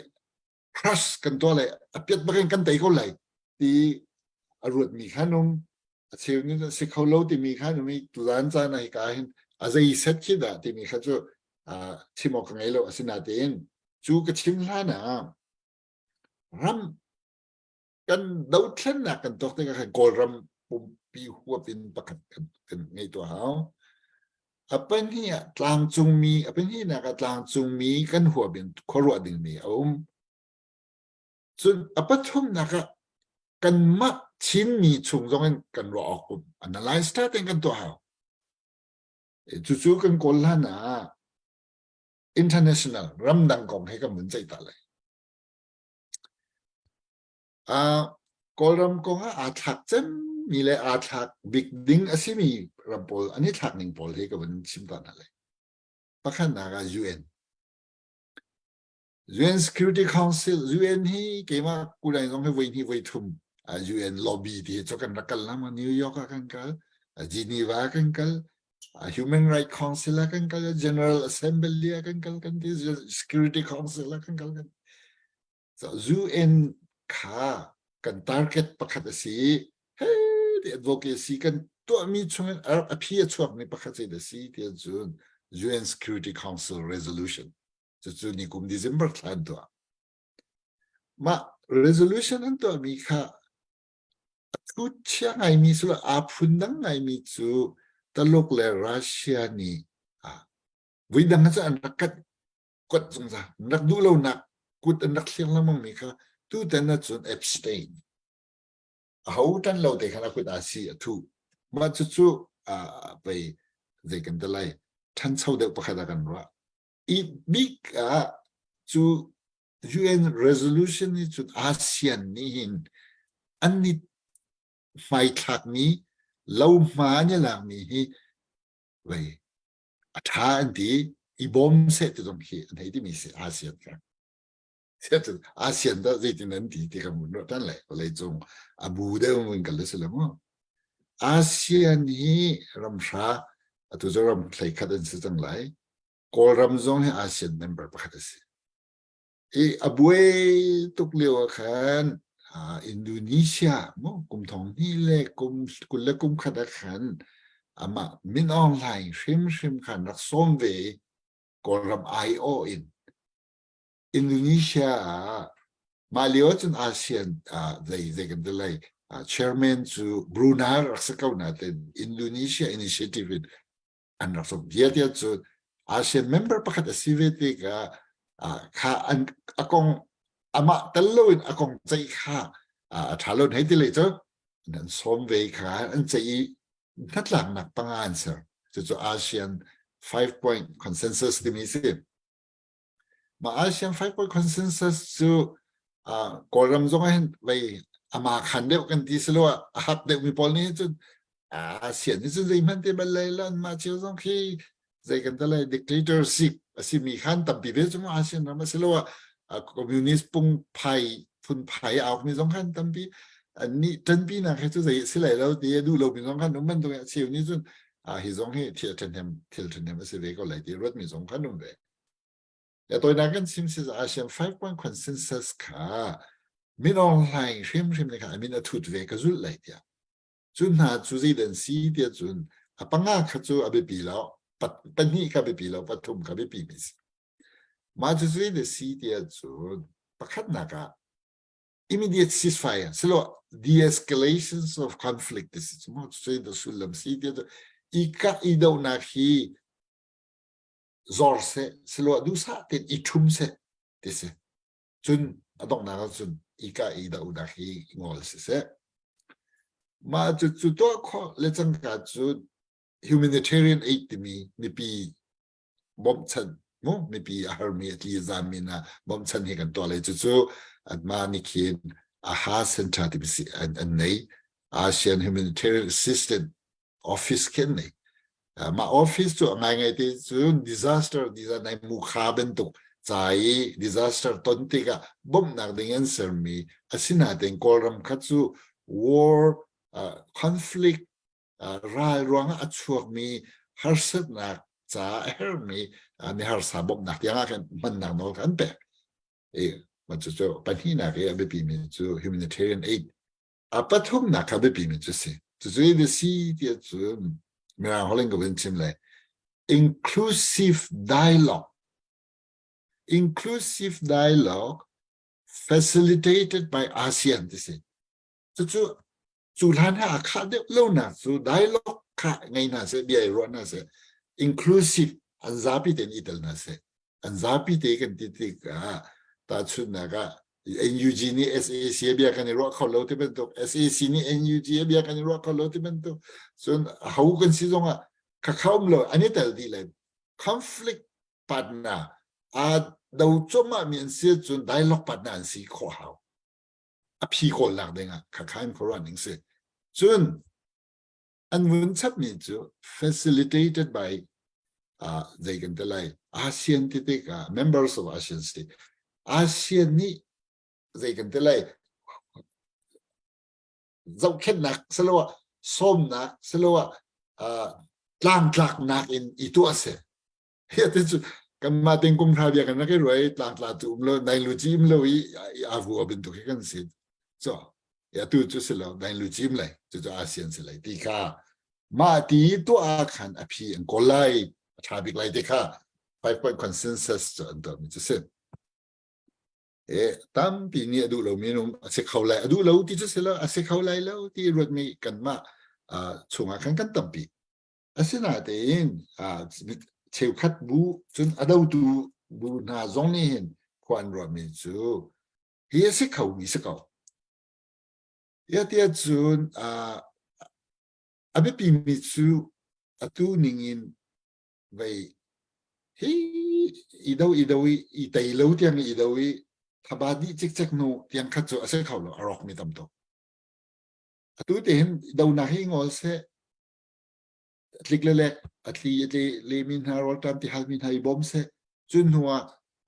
crush kan tuah lai a piat bakin kan tei ko lai ti a ruat mi khan um a cheu nih si kho lo timi khan um i tuzan caan ah hika hin a zei set khi dah timi kha cu chim awk ka ngei lo asinatein cu ka chim hlan ah ram kan dothlennak kan tuak tikah khan Kawlram pumpi huap in pakhat kan, kan ngei tuah hau. A pahnih ah tlangcungmi a pahnihnak ah tlangcungmi kan huap in khuaruah dingmi a um. Cun a pathumnak ah kanmah Chinmi chung zong in kan ruah awk um. Analyze ṭha tein kan tuah hau. Cucu kan kawl hlan ah international ramdang kong he kan vun ceih ta lai. Kawlram kong ah aa thlak cemmi le aa thlak bik ding a simi ram pawl an i thlak ning pawl hi ka vun chim ta hna lai. Pakhatnak ah UN. UN Security Council, UN hi keimah kulai zong hi voi hnih voi thum UN lobby ti hi cu kan rak kal lama New York ah kan kal, Geneva ah kan kal, Human Rights Council ah kan kal, General Assembly ah kan kal kan ti, Security Council ah kan kal kan UN kha kan target pakhat a si i hei ti advocacy kan tuahmi chungin a phi a chuakmi pakhat zei a si ti ahcun UN Security Council resolution cucu ni kum December thla an tuah. Mah resolution an tuahmi kha a thu chia ngaimi cu aa phundang ngaimi cu Taluk le Russia nih voi dang cu an rak kat kuat zungzal an rak duh lonak kut an rak thlir lengmang mi kha tutan ahcun abstain aho tan lo te khan a kut aa si a thu mah cucu pei zei kan ti lai ṭhancho deuh pakhat ah kan ruah i bik ah cu UN resolution nih cun ASEAN nih hin an ni hmaithlakmi lohma an i lakmi hi vei a ṭha an ti i bawm seh ti zong khi an hei timi si ASEAN kha ASEAN dah zeitin an ti ti kan vun ruah ṭhan lai vawlei cung a bu deuh in kal si lo mu ASEAN hi ramhra atu cu ram thleikhat an si cang lai Kawlram zong hi ASEAN member pakhat a si I a buai tuk lio ah khan Indonesia mu kum thong hnih le kum 20 le kum khat ah khan amah Min Aung Hlaing hrimhrim khan rak sawm ve i Kawlram aiawh in Indonesia ah mah lio ahcun ASEAN zei zei kan ti lai chairman cu Brunei rak si ko nain Indonesia initiative in an rak sok bia tiah cu ASEAN member pakhat a si ve tikah kha an a kong amah tel loin a kong ceih kha a ṭha lo hei ti lei cu an sawm ve kha an ceih i hnatlaknak panga an ser cucu ASEAN 5 point consensus timi si Mah ASEAN 5 point consensus cu Kawlram zong ah hin vei ama khan deuh kan ti silo ah a hak deuh mi pawl nih cun ASEAN nih cun zeihmanh te bal lai lo mah cio zong khi zei kan ti lai dictatorship a si mi khan tampi ve cu ASEAN ram a si lo ah communist pung phai phun phai a auk mi zong khan tampi an nih ṭanpi nak he cu zei si lai lo ti a duh lo mi zong khan um bantuk a cheu nih cun hi zong hi thil ṭhahnem thil ṭhahnem a si ve ko lai ti ruat mi zong khan um ve. Ya toinak kan chim si ASEAN 5 point consensus kha Min Aung Hlaing hrimhrim nih khan a min a thut ve ka zulh lai tiah. Cu hna cu zeidan si tiah cun a panga kha cu a biapi lo pahnih kha biapi lo pathum kha biapi mi si. Mah cu zeidah si tiah cun pakhatnak ah immediate ceasefire silo de-escalations of conflict ti si cu mu cu sullam si tiah cun i kah i dohnak hi zor seh silo duhsah tein i ṭhum seh ti si cun a donghnak ah cun i kah i dohnak hi ngol si seh mah cu cu tuah khawh le cangka cu humanitarian aid timi mipi bawmhchanh. Mu mipi a harmi a tli zaammi hna bawmchan hi kan tuah lai. Cucu anmah nih khin AHA Center timi si an, an nei. ASEAN Humanitarian Assistance Office khi an nei. Mah office cu a ngaingai te cun disaster disaster nai mukha bantuk ca i disaster ton tikah bawmhnak ding an sermi asinain Kawlram kha cu war conflict ral ruangah a chuakmi harsatnak ca a herhmi miharsa bawmhnak tiangah khan hmannak nawl kha an pek. I cucu pahnihnak i a biapimi cu humanitarian aid a pathumnak kha biapimi cu si. Cucu i si ti cun Mirang holh in ka vun chim lai. Inclusive dialogue. Inclusive dialogue facilitated by ASEAN ti si. Cucu cu hlan he aa khah deuh lonak cu dialogue kha ngei hna seh bia i ruah hna seh inclusive an zapi tein i tel hna seh an zapi te kan ti tikah tahchunhnak ah NUG nih SAC a bia kan i ruah kho lo ti bantuk SAC nih NUG a bia kan i ruah kho lo ti bantuk cun ho kan si zongah khakha um lo an i tel dih le conflict partner aa do cuahmah mi an si cun dialogue partner an si khawh hau a phi kawlnak dingah khakha in khuaruah ning si. Cun an vun chapmi cu facilitated by uh, zei kan ti lai ASEAN ti tikah members of ASEAN state ASEAN nih zei kan ti lai zohkhenhnak siloah sawmnak siloah uh, tlangtlaknak in i tuah si Hi te cu kanmah ting kum hra bia kan rak i ruai tlangtla tu um lo nai lu cim lo i a vu a bantuk hi kan si so ya tu cu si lo nai lu cim lai cu cu ASEAN si lai ti kha mah ti tuah khan a phi an kawl lai a tha bik lai ti kha 5 point consensus cu an tuah mi cu si e tampi nih a duh lo mi num a si kho lai a duh lo ti cu si lo a si kho lai lo ti ruat mi kanmah chungah khan kan tampi Asinain cheukhat bu cun a dotu bu hna zong nih hin khua an ruahmi cu hi a si khomi si ko. Tiah tiah cun a biapimi cu atu ningin vei hi i do i do i i tei lo tiang i do i thaba dih cikcek hnu tiang khat cu a si kho lo a rawkmi tam tuk. Atu te hin donak hi ngol seh tlik le lek a tli a tle lemi hna rawlṭam ti halmi hna i bawm seh cun hnu ah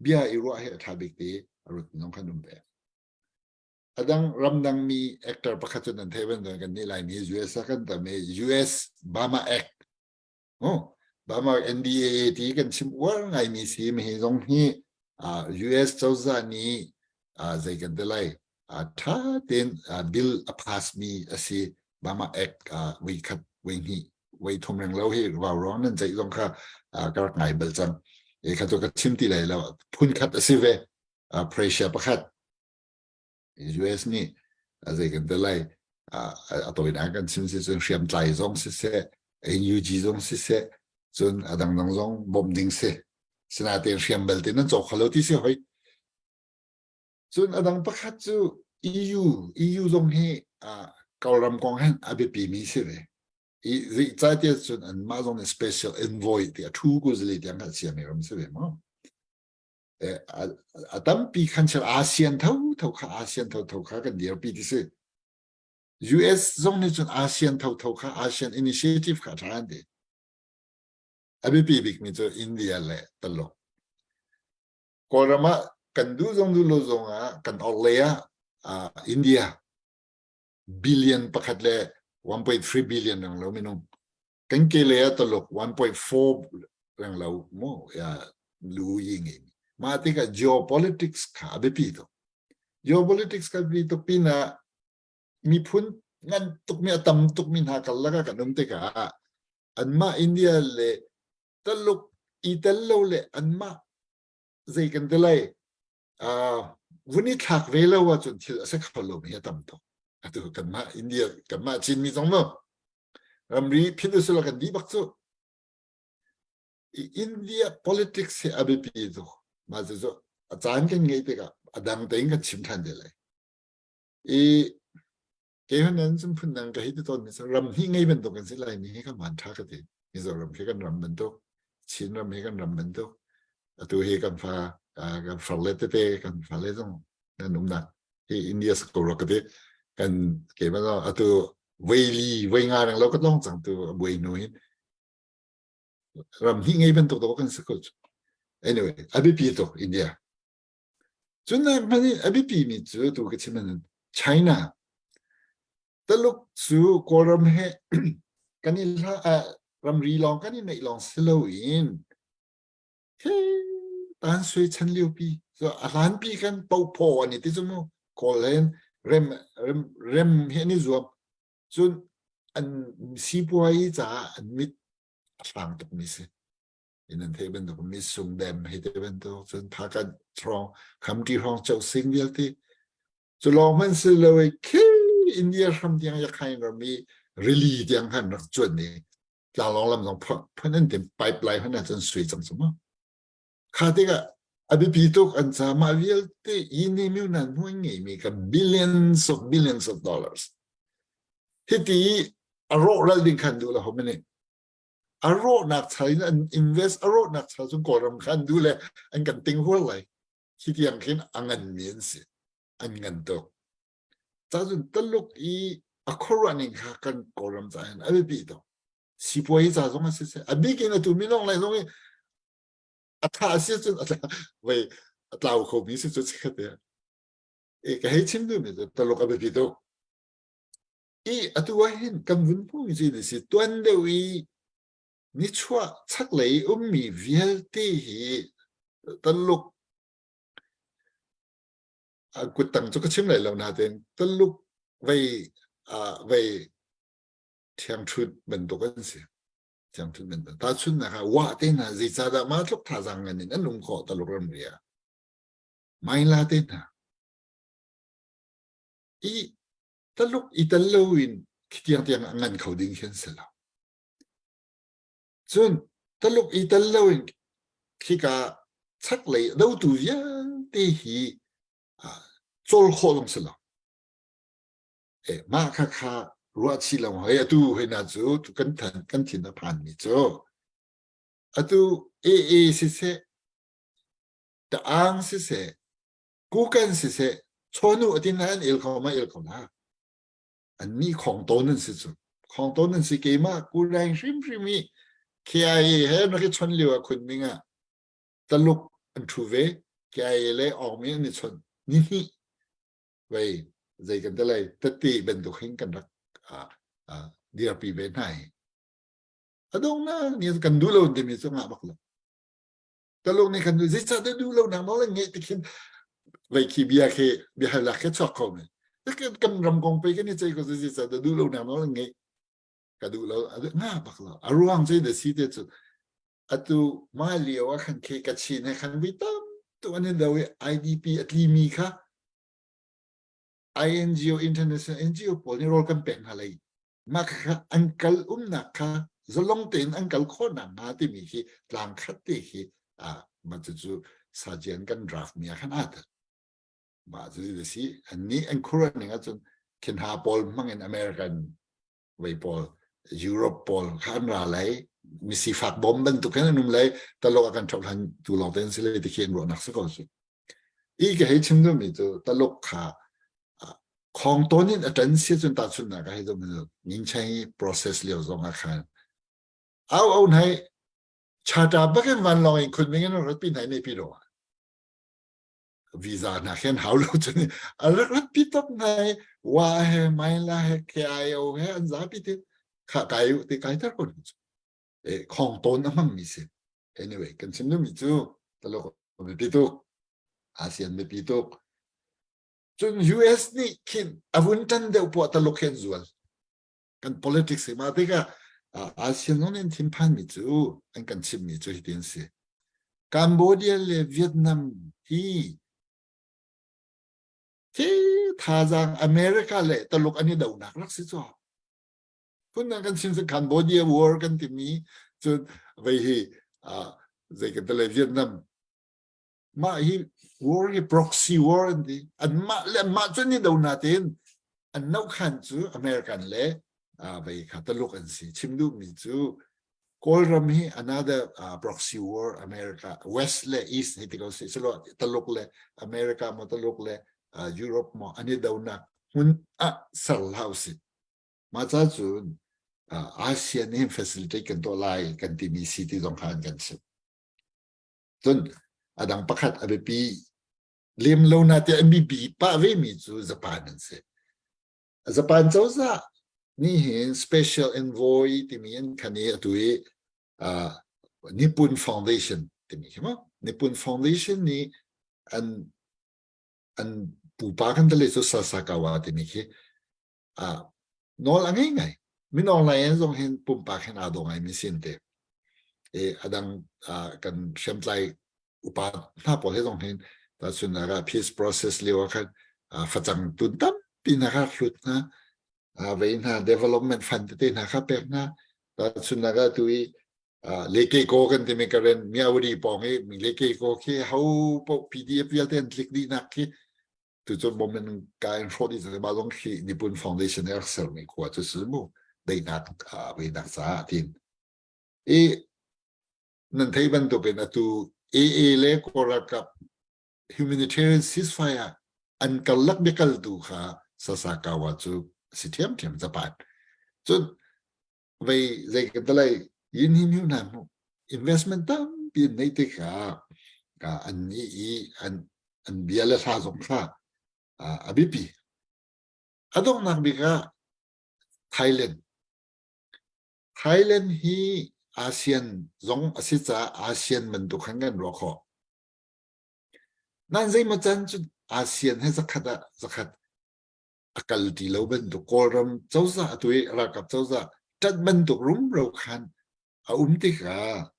bia i ruah hi a ṭha bik ti a rut nong khan um ve adang ramdang mi actor pakhat cu nan thei ban kan nih laimi US ah kan tam i US Bama Act oh Bama NDAA ti kan chim uar ngaimi si mi hi zong hi US cozah nih zei kan ti lai ṭha tein bill a pass mi a si Bama Act voi khat voi hnih voi thum reng lo hi vau ruang nan ceih zong kha ka rak ngai bal cang e kha cu ka chim ti lai lo phun khat a si ve pressure pakhat US nih zei kan ti lai a tawinak kan chim si cun hriamtlai zong siseh NUG zong siseh cun a dangdang zong bawmh ding si sinatein hriam belte nan cawk kho lo ti si hoi Cun a dang pakhat cu EU, EU zong hi Kawlram kong hin a biapi mi si ve. I zeicahtiah cun anmah zong nih special envoy ti a thu ku zili tiang kan siami ram si ve maw? A tampi khan chel ASEAN tho tho kha ASEAN tho tho kha kan dirpi ti si. US zong nih cun ASEAN tho tho kha ASEAN initiative kha tha an ti. A biapi bikmi cu India le Taluk. Kawlram ah kan duh zong duh lo zong ah kan orhlei ah India billion pakhat le 1.3 billion reng lo minung kan ke lei ah Taluk 1.4 reng lo mu ya lu yi ngi mah tikah geopolitics kha a biapi tuk geopolitics kha biapi tuk pinah miphun ngan tukmi a tam tukmi hna karlak ah kan um tikah anmah India le Taluk i tel lo le anmah zei kan ti lai vun i thlak ve lo ahcun thil a si kho lo mi a tam tuk atu kanmah India kanmah Chinmi zong mu ramri phit usila kan dih bak cu India politics hi a biapi tuk mah cu a caan kan ngeih tikah a dang tein kan chim ṭhan te lai i Kei hon nan zum phun dang ka hei ti tawn mi cu ram hnih ngei bantuk kan si lai mi hi kan van ṭha ka ti. Mizoram khi kan ram bantuk, Chin ram hi kan ram bantuk. Atu hi kan fa kan farle tete kan fale zong nan umnak hi India sa ko rua ka ti. Kan keimah zong atu voi li voi nga reng lo ka tlong cang tu a buai hnu hin ram hnih ngei bantuk dawh kan si ko cu. Anyway, a biapi tuk India. Cun hmanh in a biapi mi cu tu ka chim in China Taluk cu Kawlram he kan i hla ramri lawng kan i neih lawng si loin he tan sui chan liopi so a hlanpi kan pophaw an i ti cu mu Kawl hen rem rem rem hi an i zuam cun an sipuai caah an mit a hlang tukmi si in an theih bantuk misung dam hei te bantuk cun phakan hrawng khamti hrawng cheu sing vialte cu lawng hmanh si lo i khi India hram tiang yakhain ram i rili tiang khan rak cuan i tlanglawng lam zong phun an tim pipeline hman ah cun sui cang cu mu Kha tikah a biapi tuk an ca mah vialte i ni nan hmuh ngeimi ka billions of billions of dollars. Hiti a rawhral ding khan duh lo ho mene. A rawhnak chal in an invest a rawhnak chal cun Kawlram khan duh le an kan ting hual lai. Hi tiang khin a ngan mi an si. An ngan tuk. Ca cun Taluk i a khuaruah ning kha kan Kawlram ca hin a biapi tuk. Sipuai ca zong a si seh. A bik in atu minung lai zong i a tha a si cun a tla vei a tlau kho mi si cu chiat te e ka hei chim duhmi cu Taluk a biapi tuk i atu ah hin kan vun hmuh ci ni si tuan deuh i nichuah chaklei ummi vialte hi Taluk kuttang cu ka chim lai lo nain Taluk vei vei thiangṭhut bantuk an si. Thiangṭhut bantuk. Tahchunhnak ah wah te hna zeicahdah mah tluk thazaang ngan in an um khawh Taluk ramri ah. Maila te hna. I Taluk i tel loin khi tiangtiang a ngan kho ding khi an si lo. Cun Taluk i tel loin khika chaklei dotu vialte hi cawl khawh zong si lo. E mah kha kha ruah chih lo hoi atu hoi na cu kan than kan thin a phan mi cu atu AA siseh Ta'ang siseh Kukan siseh chawnu atin na an el kho ma el kho na an ni khong ton an si cu khong ton an si keimah kurang hrimhrim i KIA he na ki chon liu a khun ming ah Taluk an thu ve KIA le Awngmi an i chon ni hnih vei zei kan ti lai tete bantuk hin kan rak dirpi ve hna hi a dongnak ni kan duh lo timi cu ngah bak lo Taluk nih kan duh zeicah dah duh lo nak nawl ngeih ti khin vei khi bia khi bia hal lak khi chuak kho men kan ram kong pe kan i cei ko zeicah dah duh lo nak nawl ngeih ka duh lo nga bak lo a ruang cu da si te cu atu ma lio ah khan khi ka chin he khan vi tam tu an in do i IDP a tli mi kha INGO international NGO pawl nih rawl kan pek hna lei mah kha an kal umnak kha zalong tein an kal khawh nak hnga timi khi tlang khat te khi mah cucu sajian kan draft mi ah khan aa tel mah cu a si an nih an khuaruah ning ahcun khin ha pawl hmang in American vei pawl Europe pawl kha an ra lai misifak bom bantuk khan an um lai Taluk a kan ṭhok hlan tu lawng tein si lai ti khi an ruahnak si ko si I ka hei chim duhmi cu Taluk kha khong tawn in a ṭan si cun tahchunhnak ah hei zoh Ningcheng i process lio zong ah khan au au hnai charter bakin vanlawng in khun in rat pi hnai nei pi ro visa hna khen hau lo cun a rak rat pi tok nai wa he mai la he KIO he an zapi te kha kai u te kai tar ko e khong tawn a hmang mi si Anyway, kan chim duhmi cu Taluk biapi tuk, ASEAN biapi tuk. Cun US nih khin a vun ṭan deuh poah Taluk he an zual. Kan politics hi mah tikah ASEAN zong nih an thinphanmi cu an kan chimmi cu hitin si. Cambodia le Vietnam hi khi thazaang America le Taluk an i donak rak si cu. Phundang kan chim Cambodia War kan timi cun vei hi zei kan tale Vietnam mah hi war hi proxy war an ti anmah le anmah cu ni do na tein an no khan cu American le vei kha Taluk an si chim duhmi cu. Kawlram hi another proxy war America West le East hei ti ko sih silo Taluk le America maw Taluk le Europe maw an i donak hmun ah ser hlah usih. Mah ca cun ASEAN nih facilitate kan tuah lai kan timi si ti zong kha an kan chimh. Cun a dang pakhat a biapi lem lo na tiah an biapi pah ve mi cu Japan an si. Japan cozah nih hin special envoy timi an khan i atu i Nippon Foundation timi khi maw Nippon Foundation nih an an pupa kan tale cu Sasakawa timi khi nawl a ngei ngai min online zong hin pumpak hin aa daw ngai mi sin te e adang kan hriamtlai upa hna pawl he zong hin tacun ah peace process lio ah khan facang tun tampi hna kha hlut hna vei hna development fund tete hna kha pek hna tacun ah tu i leke ko kan timi karen miawadi pong i leke ko khi ho po PDF vialte an tlik dih nak khi tu cu bom in ka in hrawh dih ma zong khi Nippon Foundation rak sermi khua cu si mu deinak veinak caah tin i nan thei bantukin atu AA le Kawl ralkap humanitarian ceasefire an karlak biakaltu kha Sasakawa cu a si ṭhiamṭhiam Japan. Cun vei zei kan talai yin hi hnu hna hmu investment tampi an neih tikah an nih i an an bia le hla zong kha a biapi. A donghnak bik ah Thailand Thailand hi ASEAN zong a si caah ASEAN bantuk khan kan ruah khawh. Nain zeimaw can cu ASEAN he zakhat ah zakhat a kal ti lo bantuk Kawlram cozah atu i ralkap cozah ṭanh bantuk rumro khan a um tikah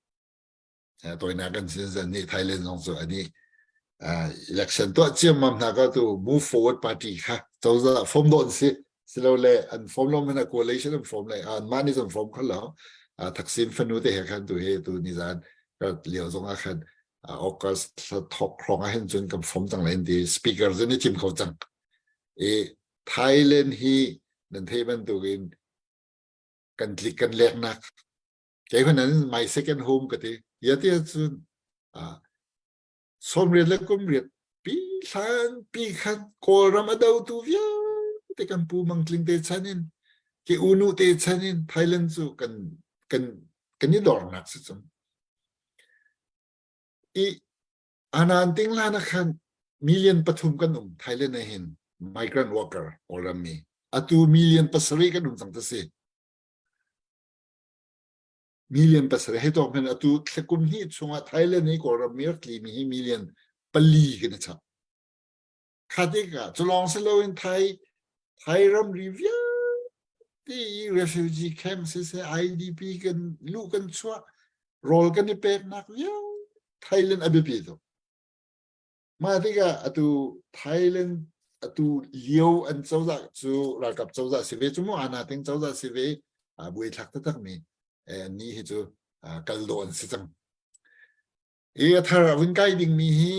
Tawinak kan sin zan nih Thailand zong cu ani election tuah ciammam hna ka tu Move Forward Party kha cozah form dawh an si silole an form lo men coalition an form lai an mah nih an form kho lo Thaksin fanu te he khan tu he tu ni zan lio zong ah khan August thok hrawng ah hin cun kan form cang lai ti speaker cu ni thim kho cang i Thailand hi nan thei bantukin kan tlik kan leknak Kei hun an my second home ka ti. Ya ti cun sawmriat le kumriat pi hlan pi khan Kawlram a dotu vialte kan pu Mang Tling te chan in ke unu te chan in Thailand cu kan kan kan i dornak si cung. I anan ting hlan ah khan million pathum kan um Thailand ah hin migrant worker Kawlram mi atu million pasarih kan um cang ta si. Million pasarih hei tawk hmanh atu thlakum hnih chungah Thailand i Kawlram mi rak tlimi hi million pali kan i chap. Kha tikah cu lawng si loin Thai Thai ramri vialte i refugee camp siseh IDP kan luh kan chuah rawl kan i peknak vialte Thailand a biapi tuk. Mah tikah atu Thailand atu lio an cozah cu ralkap cozah si ve cu mu ana ting cozah si ve buai thlak taktak mi ni hi cu kal dawh an si cang. I a thar a vun kai ding mi hi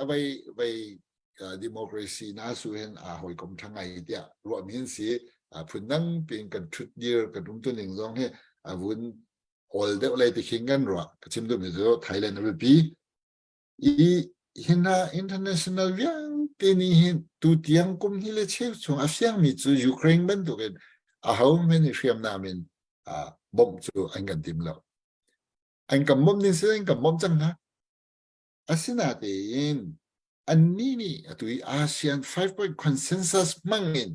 a vei vei democracy na su hin a hawikom tha ngai tiah ruah mi an si phun dang pin kan thut dir kan um tu ning zong hi a vun awl deuh lai ti khin kan ruah ka chim duh mi cu Thailand a biapi I hina international vialte nih hin tutiang kum hnih le cheu chung a fiangmi cu Ukraine bantukin aho hmanh nih hriamnam in bawmh cu an kan tim lo. An kan bawmh ning si an kan bawmh cang hna. Asinatein annih nih atu i ASEAN 5 point consensus hmang in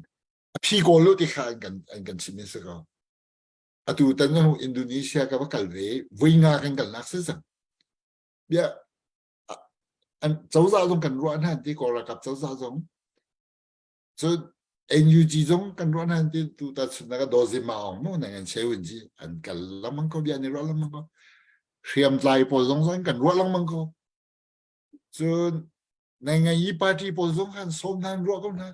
a phi kawl u ti kha an kan an kan chim in si ko. Atu tan Indonesia ka va kal ve voi nga kan kalnak si cang. Bia an cozah zong kan ruah hna ti kawl ralkap cozah zong cun NUG zong kan ruah hna ti tu ta chun na ka dozi maung mu nang an chewin ji an kal lengmang ko bia ni ruah lengmang ko hriamtlai pawl zong zong kan ruah lengmang ko cun nai ngai yi party pawl zong han som hna an ruah ko hna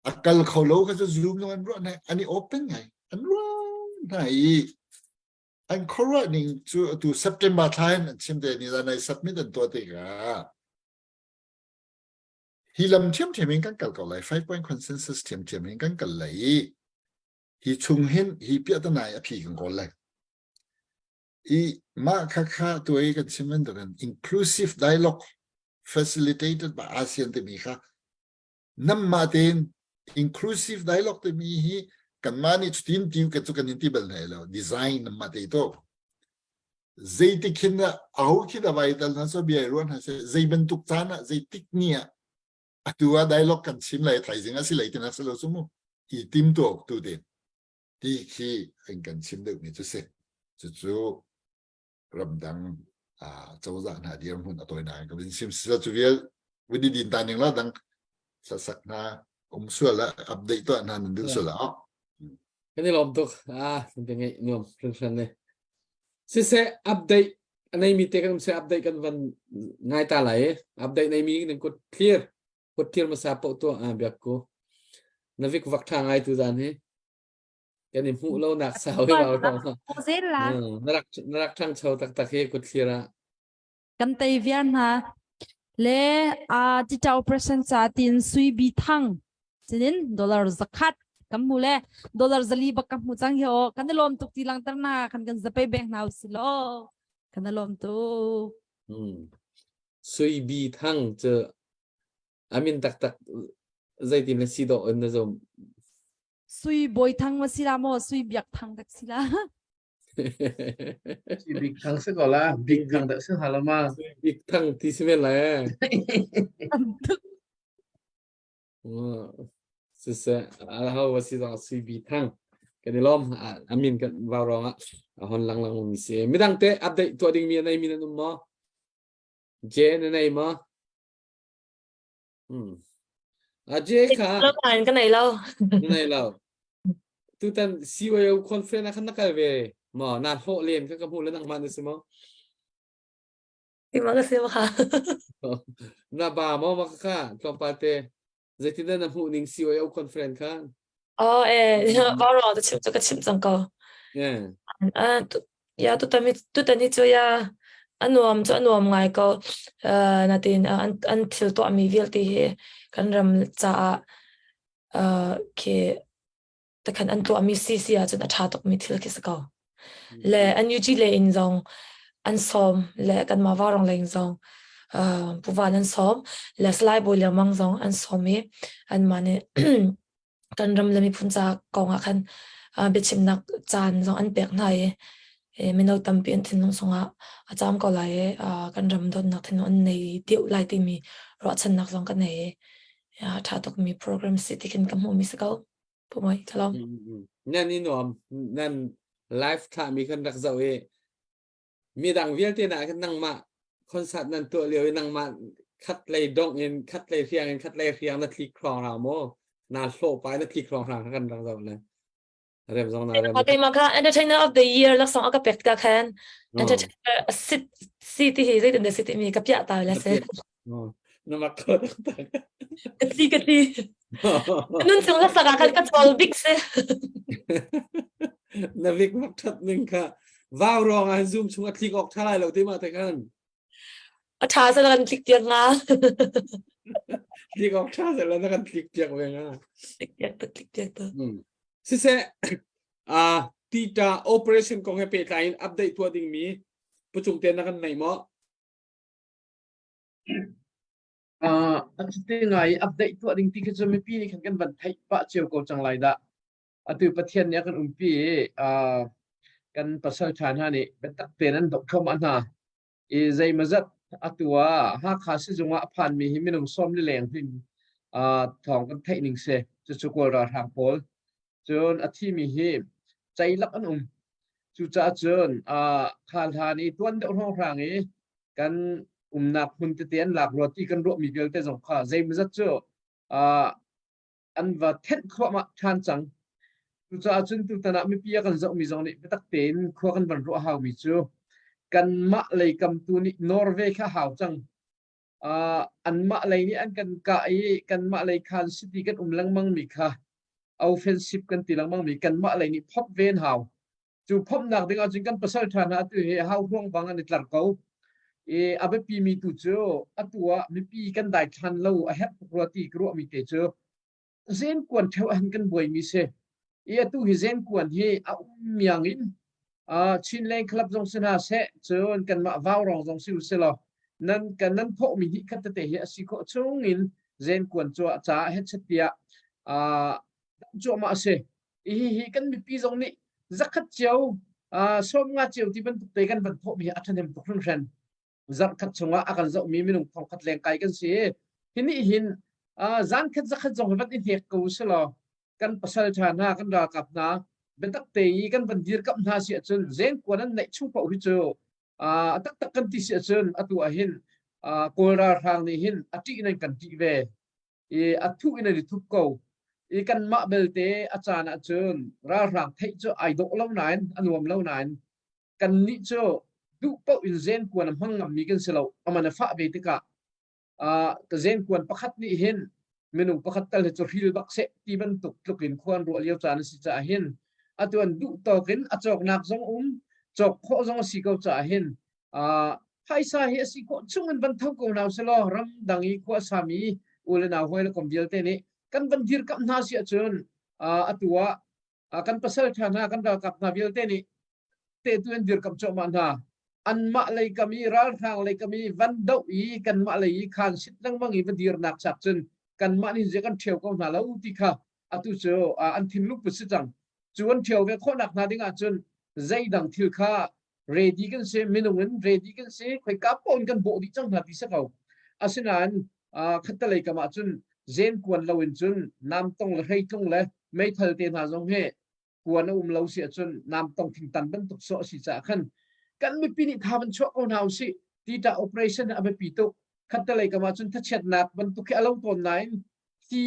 a kal kho lo kha cu zoom zong an ruah hna an i open ngai an ruah hna i An khuaruah ning cu atu September thla in an chim te ni zan ai submit an tuah tikah hi lam ṭhiamṭhiam in kan kal ko lai 5 point consensus ṭhiamṭhiam in kan kal lai i hi chung hin hi piahtanai a phi kan kawl lai. I mah khakha tuai kan chim bantukin inclusive dialogue facilitated by ASEAN timi kha namma tein inclusive dialogue timi hi kanmah nih cutin ti kan cu kan in ti bal hna lo design namma te to zeitik hin dah aho khi dah vai tal hna so bia ruan hna se zei bantuk caan ah zeitik ni ah atu ah dialogue kan chim lai thaizing a si lai tina se lo su mu i tim to tu te ti khi an kan chim deuh mi cu si cucu ramdang cozah hna dirhmun a tawinak in ka sim sila cu vial vun i din ta ning la dang hlasak hna um sual ah update tuah hna nan duh sual ah. Kan i lawm tuk. Ah, nan ngeih nuam hringhran ne. Siseh, update a neimi te kan um se update kan van ngai ta lai. Update neimi nan kut clear. Kut clear masa po tu ah biak ko. Na vik vak tha ngai tu zan hi. Kan i hmuh lo nak sau hi mau thong. Zel la. Na rak na rak ṭhangcho taktak hi kut thlir ah. Kan tei viar hna. Le a titau percent ca tin sui bi thang cinin dollar zakhat kan hmu le dollar zali bak ka hmu cang hi o kan i lawm tuk ti langter na kan kan zapei bank hna usih law kan i lawm tuk. Sui bi thang cu amin taktak zeitin le si dawh in na zum. Sui Bawi Thang ma si la maw Sui Biak Thang dak si la. Sui Bik Thang si ko la Bik Thang dak si hala ma. Sui Bik Thang ti si men lai. Siseh aho wa si zong Sui Bi Thang kan i lawm amin kan vau rong ah a hon lang lang mi si. Midang te update tuah ding mi a nei mi nan um maw? Je na nei maw? Hmm. A je kha. Lo kan ka nei lo. Nei lo. Tutan CYO conference ah khan na kal ve maw? Na hlawh len kha ka hmuh le nangmah na si maw? Ima ka si ma kha. Na ba maw ma kha tlawmpal te. Zeitindah na hmuh ning CYO conference kha? Oh eh, va ro ta chim ka chim cang ko. Yeah. Ah, ya tutan tutan hi cu ya anuam cu anuam ngai ko. Uh, natin uh, an an thil tuah mi vialte hi kan ram caah uh, khi takhan an tuah mi si si ahcun a ṭha tuk mi thil khi si ko. Le NUG le in zong an sawm le kanmah Vaurawng lei in zong uh, Pu Van an sawm le Salai Bawi Liang zong an sawm i anmah nih kan ram le miphun ca kong ah khan uh, biachimnak caan zong an pek hna i mino tampi an thinlung chungah a caam ko lai i uh, kan ram dawtnak thinlung an nei deuh lai timi ruahchannak zong ka nei i uh, ṭha tukmi program si ti khin ka hmuhmi si ko. Pu Moi, ka lawm. Nan i nuam, nan live thlahmi kan rak zoh i midang vialte na khan nangmah concert nan tuah lio i nangmah khat lei dongh in khat lei hriang in khat lei hriang na tlik khrong ra maw na hlawh pa na tlik khrong ra kan rak zoh le rem zong na rem Keimah kha entertainer of the year laksawng a ka pek ka khan entertainer sit si ti hi zeitin dah si ti mi ka piah ta la se Na mak kho taktak. Ka tli ka tli. Nun chung la saka khan ka chawl bik si. Na vik mak that ning kha vau rong ah zoom chung a tlik ok tha lai lo ti ma te khan. A tha sa kan tlik tiak nga. Tlik ok tha sa la na kan tlik tiak ve nga. Tlik tiak ta tlik tiak ta. Siseh a tita operation kong he pehtlai in update tuah ding mi pucung te na kan nei maw? A cuti ngai i update tuah ding ti khi cu mipi nih khan kan van theih pah cio ko cang lai dah. Atu Pathian nih a kan umpi i kan pasal ṭha hna nih biatak tein an doh thluahmah hna. I zeimawzat atu ah Hakha sizung ah a phanmi hi minung sawm li leng hin thawng kan theih ning si. Cucu Kawl ralhrang pawl. Cun a thimi hi ceilak an um. Cucaah cun kha hlan i tuan deuh hrawnghrang i kan umnak hmun tete an lak rua ti kan ruahmi vialte zong kha zeimawzat cu an va thenh thluahmah ṭhan cang. Cucaah cun tutan ah mipi a kan zohmi zong nih biatak tein khua kan van ruah haumi cu kanmah lei kam tu nih Norway kha hau cang. Anmah lei nih an kan kah i kanmah lei khan city kan um lengmang mi kha offensive kan ti lengmang mi kanmah lei nih phop ve an hau. Cu phomhnak ding ahcun kan pasal ṭha hna atu hi hauhruang bang an i tlar ko. I a biapi mi tu cu atu ah mipi kan daithlan lo a herh tuk rua ti ka ruahmi te cu zenkuan ṭheo ah hin kan buaimi si. I atu hi zenkuan hi a um miang in. Chinland Club zong si hna seh, cun kanmah Vaurong zong si usilaw nan kan nan thawhmi hnih khat tete hi a si khawh chung in zenkuan cu caah hetchet tiah cuahmah a si. Hi hi kan mipi zong nih zakhat cio 50 cio ti bantuk te kan van thawhmi hi a ṭhahnem tuk hringhran. Zarh khat chungah a kan zohmi minung thongkhat lengkai kan si. Hi nih hin zan khat zakhat zong hi van i hnek ko usilaw kan pasal ṭha hna kan ralkap hna biatak te i kan van dirkamh hna si ahcun zengkuan an neih chung paoh hi cu a taktak kan ti si ahcun atu ah hin Kawl ralhrang nih hin a ṭih in an kan ṭih ve i a thuh in an i thup ko i kanmah belte a caan ahcun ralhrang theih cu ai dawh lo nain a nuam lo nain kannih cu duh paoh in zenkuan a hmang ngammi kan si lo aman a fah ve tikah ka zenkuan pakhat nih hin minung pakhat tal hi cu hril bak seh ti bantuk tluk in khua an ruah lio caan a si caah hin atu an duh tawk in a cawknak zong um cawk khawh zong a si ko caah hin phaisa hi a si khawh chung in van tho ko hna usih ram dang i khua sami u le nau hawi le kom vialte nih kan van dirkamh hna si ahcun atu ah kan pasal ṭha hna kan ralkap hna vialte nih tehtu an dirkamh cuahmah hna. Anmah lei kam i ralhrang lei kam i van doh i kanmah lei i khan sit lengmang i va dirnak chak cun kanmah nih zia kan ṭheo ko hna lo ti kha atu cu an thinlung put si cang. Cu an ṭheo ve khawhnak hna ding ahcun zeidang thil kha ready kan si, minung in ready kan si, khoika paoh in kan bawh dih cang hna ti si ko. Asinain khattelei kam ah cun zen kuan lo in cun namtong le hreitlung le meithal te hna zong hi kuan a um lo si ahcun namtong thingtan bantuk sawh a si caah khan kan mipi nih tha van chuah ko hna usih. Tita operation a biapi tuk. Khattelei kam ah cun thachiatnak bantuk khi a lo tawn nain hi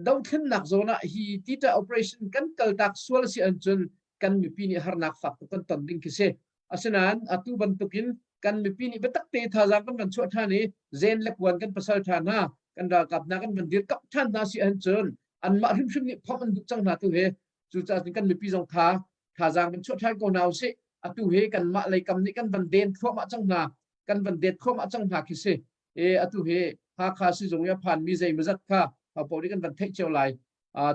dothlennak zawn ah hi tita operation kan kaltak sual si ahcun kan mipi nih harnak fak tuk kan ton ding khi si. Asinain atu bantukin kan mipi nih biatak te thazaang kan van chuah ṭhan i zen le kuan kan pasal ṭha hna kan ralkap hna kan van dirkamh ṭhan hna si ahcun anmah hrimhrim nih phomh an duh cang hna tu hi. Cucaah cun kan mipi zong tha thazaang kan chuah ṭhan ko hna usih. Atu hi kanmah lei kam nih kan van den thluahmah cang hna kan van det thluahmah cang hna khi si. E atu hi Hakha sizung i a phanmi zeimawzat kha hopaoh nih kan van theih cio lai.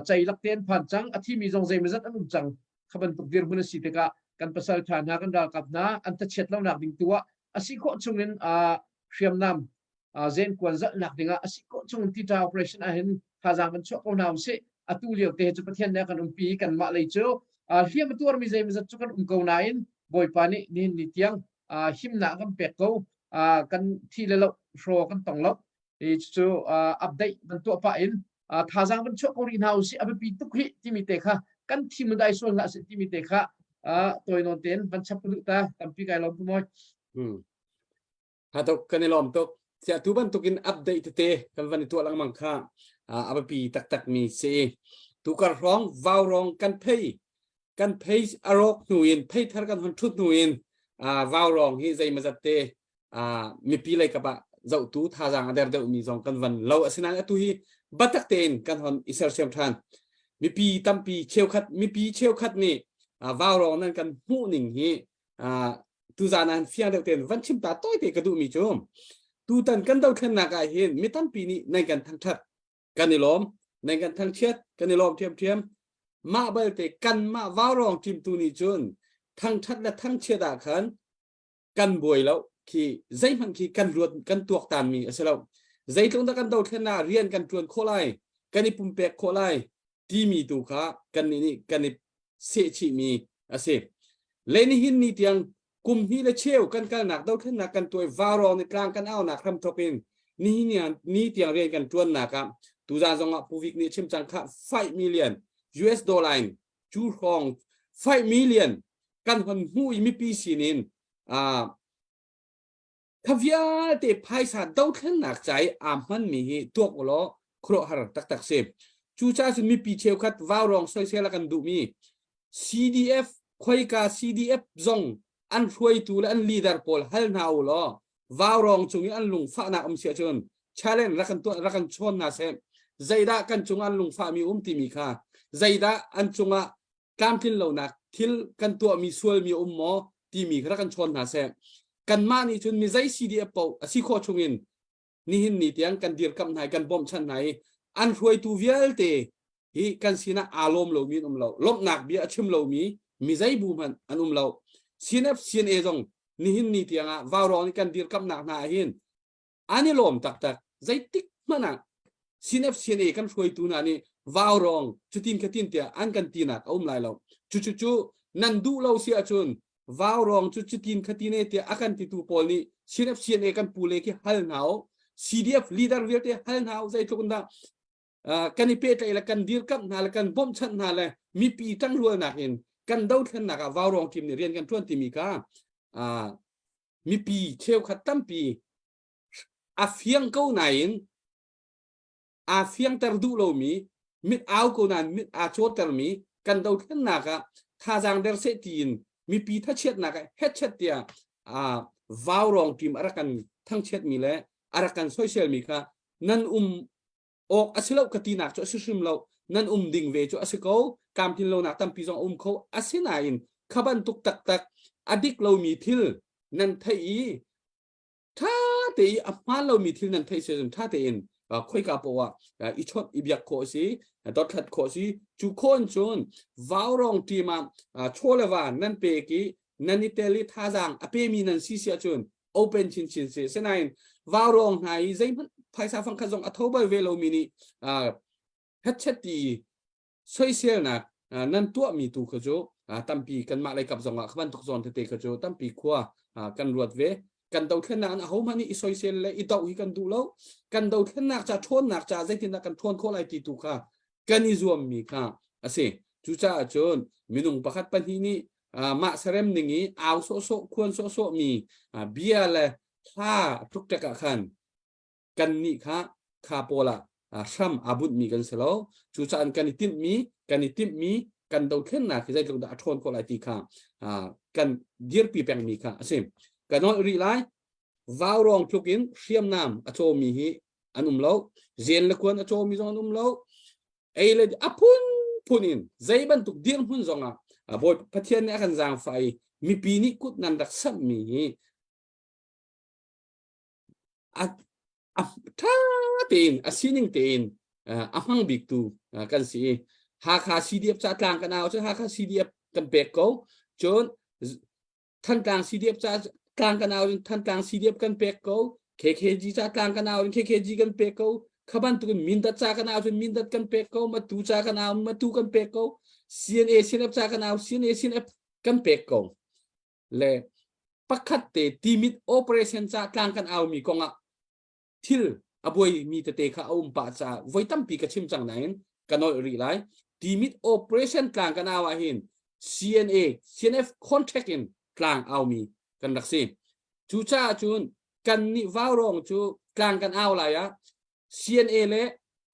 Ceilak te an phan cang, a thimi zong zeimawzat an um cang. Kha bantuk dirhmun a si tikah kan pasal ṭha hna kan ralkap hna an thachiat lonak ding tu ah a si khawh chungin hriamnam zenkuan zalhnak dingah a si khawh chungin tita operation ahhin thazaang kan chuah ko hna usih. Atu lio te cu Pathian nih a kan umpi kanmah lei cu hliam a tuarmi zeimawzat cu kan um ko nain Bawipa nih nihin ni tiang himnak kan pek ko kan thi le lo hraw kan tong lo. Cucu update van tuah pah in thazaang van chuah ko rih hna usih a biapi tuk hi timi te kha kan thim dai sual hlah sih timi te kha tawi nawn tein van chap ka duh ta tampi kai lawm pu Mawi. Ha tuk kan i lawm tuk. Sia tu bantukin update tete kan van i tuah lengmang kha a biapi taktak mi si. Tukar hrawng vau rong kan phei kan phei a rawk hnu in phei thar kan hon thut hnu in vau rong hi zeimazat te mipi lei kap ah zohtu thazaang a der deuhmi zong kan van lo. Asinain atu hi batak tein kan hon i sersiam ṭhan. Mipi tampi cheukhat mipi cheukhat nih vau rong nan kan hmuh ning hi tuzaan ah fiang deuh tein van chim ta tawi te ka duhmi cu tutan kan dothlennak ah hin mi tampi nih nan kan thangṭhat kan i lawm, nan kan thangchiat kan i lawm ṭhiamṭhiam. Mah balte kanmah vaurawng ṭimtu nih cun thangṭhat le thangchiat ah khan kan buai lo khi zeihmanh khi kan ruat kan tuaktan mi a si lo. Zeitluk dah kan dothlennak rian kan ṭuan khawh lai, kan i pumpek khawh lai timi tu kha kan nih nih kan i sehchihmi a si. Le nihin ni tiang kum hnih le cheu kan kalnak dothlennak kan tuai vaurawng nih tlang kan aunak hramthok in nihin ni tiang rian kan ṭuannak ah tuzaan zong ah Pu Vik nih chim cang kha 5 million US dollar in cu hrawng 5 million kan hon hmuh i mipi sinin kha vialte phaisa dothlennak ca i aa hmanmi hi tuak u law khuaruahhar taktak si. Cucaah cun mipi cheukhat vaurawng soisel a kan duhmi CDF khoika CDF zong an hruaitu le an leader pawl hal hna u law vaurawng cung i an lungfahnak um si ahcun challenge rak kan tuah rak kan chawn hna seh. Zeidah kan cungah an lungfahmi um timi kha zeidah an cungah tlamtlin lonak thil kan tuahmi sualmi um maw timi kha rak kan chawn hna seh. Kanmah nih cun mi zei CDF paoh a si khawh chungin nihin ni tiang kan dirkamh hna i kan bawmhchanh hna i an hruaitu vialte hi kan sinah aa lawm lomi an um lo. Lawmhnak bia a chim lomi. Mi zei bu hmanh an um lo. CNF CNA zong nihin ni tiangah vaurawng nih kan dirkamnak hna ah hin an i lawm taktak. Zeitik hmanh ah CNF CNA kan hruaitu hna nih vaurawng cutin khatin tiah an kan tinak a um lai lo. Cucu cu nan duh lo si ahcun vaurawng cu cutin khatin e tiah a kan titu pawl nih CNF CNA kan pu le khi hal hna u. CDF leader vialte hal hna u zeitluk in dah kan i pehtlaih le kan dirkamh hna le kan bawmhchanh hna le mipi ṭangrualnak in kan dothlennak ah vaurawng team nih rian kan ṭuan timi kha mipi cheukhat tampi a fiang ko nain aa fiangter duh lomi mit au ko nain mit aa cawtermi kan dothlennak ah thazaang der seh tiin mipi thachiatnak ah hetchet tiah vaurawng team a rak kan thangchiatmi le a rak kan soiselmi kha nan um awk a si lo ka tinak cu a si hrim lo nan um ding ve cu a si ko tlamtlin lonak tampi zong a um kho asinain kha bantuk taktak a dik lomi thil nan theih i ṭha te i a hmaan lomi thil nan theih si cun ṭha tein khoika poah ah i chawnh i biak khawh a si dothlat khawh a si cu khawh in cun vaurawng team ah chaw le va nan pek i nan i tel i thazaang a pemi nan si si ahcun open chinchin si sinain vaurawng hna i zeihmanh phaisa fangkhat zong a tho bal ve lomi nih hetchet ti soiselnak nan tuahmi tu kha cu tampi kanmah lei kap zongah kha bantuk zawn tete kha cu tampi khua kan ruat ve kan dothlennak in ahohmanh nih i soisel le i doh hi kan duh lo kan dothlennak ca ṭhawnnak ca zeitindah kan ṭhawn khawh lai ti tu kha kan i zuammi kha a si cucaah cun minung pakhat pahnih nih mah serem ning i au sawhsawh khuan sawhsawh mi bia le hla tluktek ah khan kan nih kha kha pawl ah hram aa bunhmi kan si lo cucaah kan i timhmi kan i timhmi kan dothlennak hi zeitluk dah a ṭhawn khawh lai ti kha kan dirpi pengmi kha a si ka nolh rih lai vaurawng tluk in hriamnam a cawmi hi an um lo zen le kuan a cawmi zong an um lo ei le a phunphun in zei bantuk dirhmun zongah bawi Pathian nih a kan zaangfah i mipi nih kut nan rak samhmi hi a a ṭha tein a sining tein a hmang biktu kan si i Hakha CDF ca tlang kan au cun Hakha CDF kan pek ko cun Thantlang CDF ca tlang kan au cun Thantlang CDF kan pek ko KKG ca tlang kan au cun KKG kan pek ko kha bantukin Mindat ca kan au cun Mindat kan pek ko Matu ca kan au Matu kan pek ko CNA CNF ca kan au CNA CNF kan pek ko le pakhat te timit operation ca tlang kan au mi kongah thil a buai mi tete kha a um pah caah voi tampi ka chim cang nain ka nolh rih lai timit operation tlang kan au ah hin CNA CNF contract in tlang au mi kan rak si cucaah cun kan nih vaurawng cu tlang kan au lai ah CNA le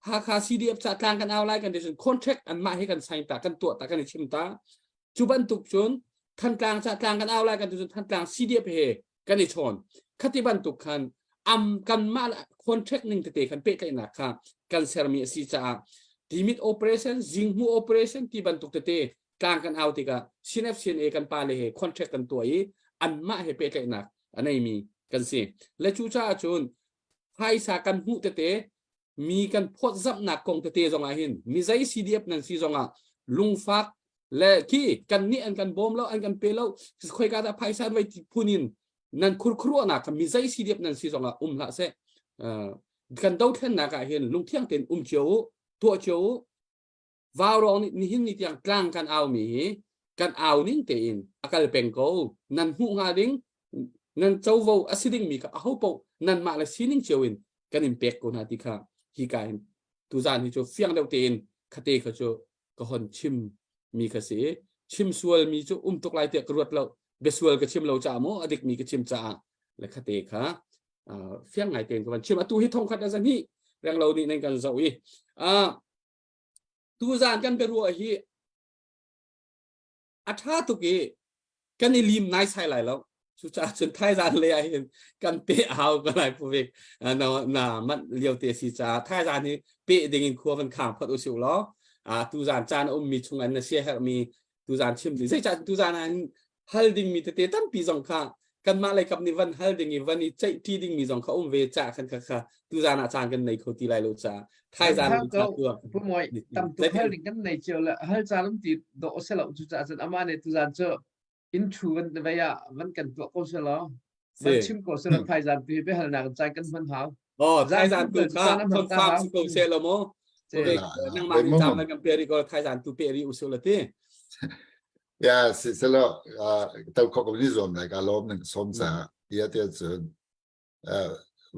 Hakha CDF ca tlang kan au lai kan ti cun contract anmah he kan sign ta kan tuah ta kan i chim ta cu bantuk cun Thantlang ca tlang kan au lai kan ti cun Thantlang CDF he kan i chawn khati bantuk khan am kanmah contract ning tete khan pehtlaihnak kha kan sermi a si caah timit operation zinghmu operation ti bantuk tete tlang kan au tikah CNF CNA kan pa le he contract kan tuah i anmah he pehtlaihnak a neimi kan si le cu caah cun phaisa kan hmuh tete mi kan phawtzamhnak kong tete zong ah hin mi zei CDF nan si zong ah lungfak le khi kan nih an kan bawm lo an kan pe lo khoika dah phaisa vai ti phun in nan khurkhuruahnak kha mi zei CDF nan si zong ah um hlah seh kan dothlennak ah hin lungthiang tein um cio u tuah cio u Vaurawng nih nihin ni tiang tlang kan aumi hi kan au ning tein a kal peng ko. Nan hmuh hnga ding nan covo a si dingmi kha aho paoh nanmah le sining cio in kan in pek ko hna ti kha hi ka hin tuzaan hi cu fiang deuh tein khate kha cu ka hon chim mi kha si chim sual mi cu um tuk lai tiah ka ruat lo biasual ka chim lo caah maw a dik mi ka chim caah le khate kha fiang ngai tein ka van chim atu hi thongkhat a zan hi reng lo nih nan kan zoh i Tuzaan kan biaruah hi a ṭha tuk i kan i lim naisai lai lo. Cucaah cun thaizaan lei ah hin kan peh a hau ko lai puvik na, na manh lio te si caah thaizaan hi peh ding in khua kan khang phot usih law tuzaan caan a ummi chung an na siaherhmi tuzaan chim ding zeicah tuzaan ah hin hal dingmi tete tampi zong kha. Kanmah lei kap nih van hal ding i van i ceih ṭi dingmi zong kha um ve ca khan kha kha tuzan ah caan kan nei kho ti lai lo ca thaizan Hal ko pu moi tam tuk hal ding kan nei cio le hal caan um ti dawh se lo cu ca cun amah nih tuzan cu inn thu van vei ah van kan tuah ko se law van chim ko se law thaizan tu hi biahalnak caan kan hman hau. Oh thaizan tu kha confirm si ko se lo mo. Nangmah nih caan kan pe ri ko thaizan tu pe ri usu la ti. Ya si selo to kho ko ni zuam lai ka lawm ning som ca ia te cun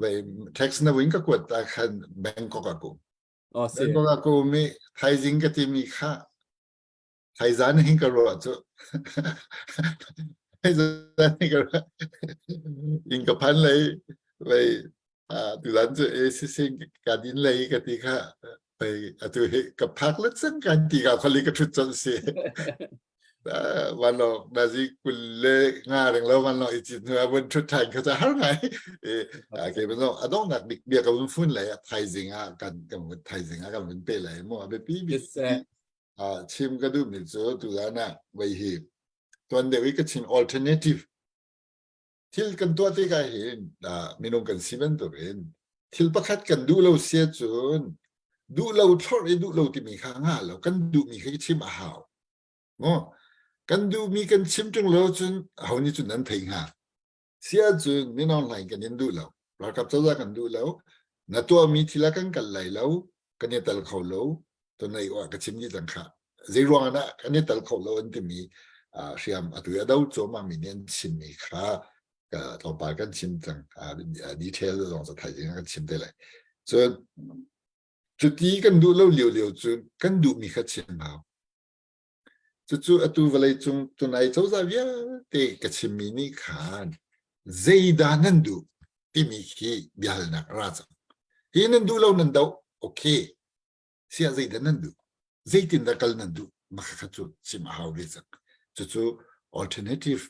vei text na wing ka kuat ta khan Bangkok aku. Oh si. Bangkok aku mi thaizing ka ti mi kha thaizan hin ka ruah cu thaizan hin ka ruah in ka phan lei vei tuzan cu ACC ka din lei ka ti kha vei atu hi ka phak le cang kan ti ka khali ka thut cang si vanlawng nazi 25 reng lo vanlawng i cit hnu ah vun thut than kha ca har ngai ke ban adong nak bik bia ka vun fun lai thaizing ah kan kan thaizing ah kan vun pe lai mu a biapi bik chim ka duhmi cu tuzan ah vei hi tuan deuh i ka chim alternative thil kan tuah tikah hin minung kan si bantukin thil pakhat kan duh lo sia cun duh lo thlorh i duh lo timi kha nga lo kan duhmi kha chim a hau ngo kan duhmi kan chim ṭung lo cun ho nih cun nan thei hnga Si ahcun min Aung Hlaing kan in duh lo. Ralkap cozah kan duh lo. Na tuahmi thil ah kan kal lai lo. Kan i tel kho lo. Tunai ah ka chim dih cang khah. Zei ruang ah dah kan i tel kho lo an timi hriam atu i a do cuahmah mi nih an chimmi kha tlawmpal kan chim cang. Detail zong cu thaizing ah kan chim te lai. Cun cuti kan duh lo lio lio cun kan duhmi kha chim hau. Cucu atu vawleicung tunai cozah vialte ka chimmi nih khan zeidah nan duh timi khi biahalnak a ra cang. Hi nan duh lo nan doh, okay. Siah zeidah nan duh? Zeitindah kal nan duh? Mah kha cu chim a hau ve cang. Cucu alternative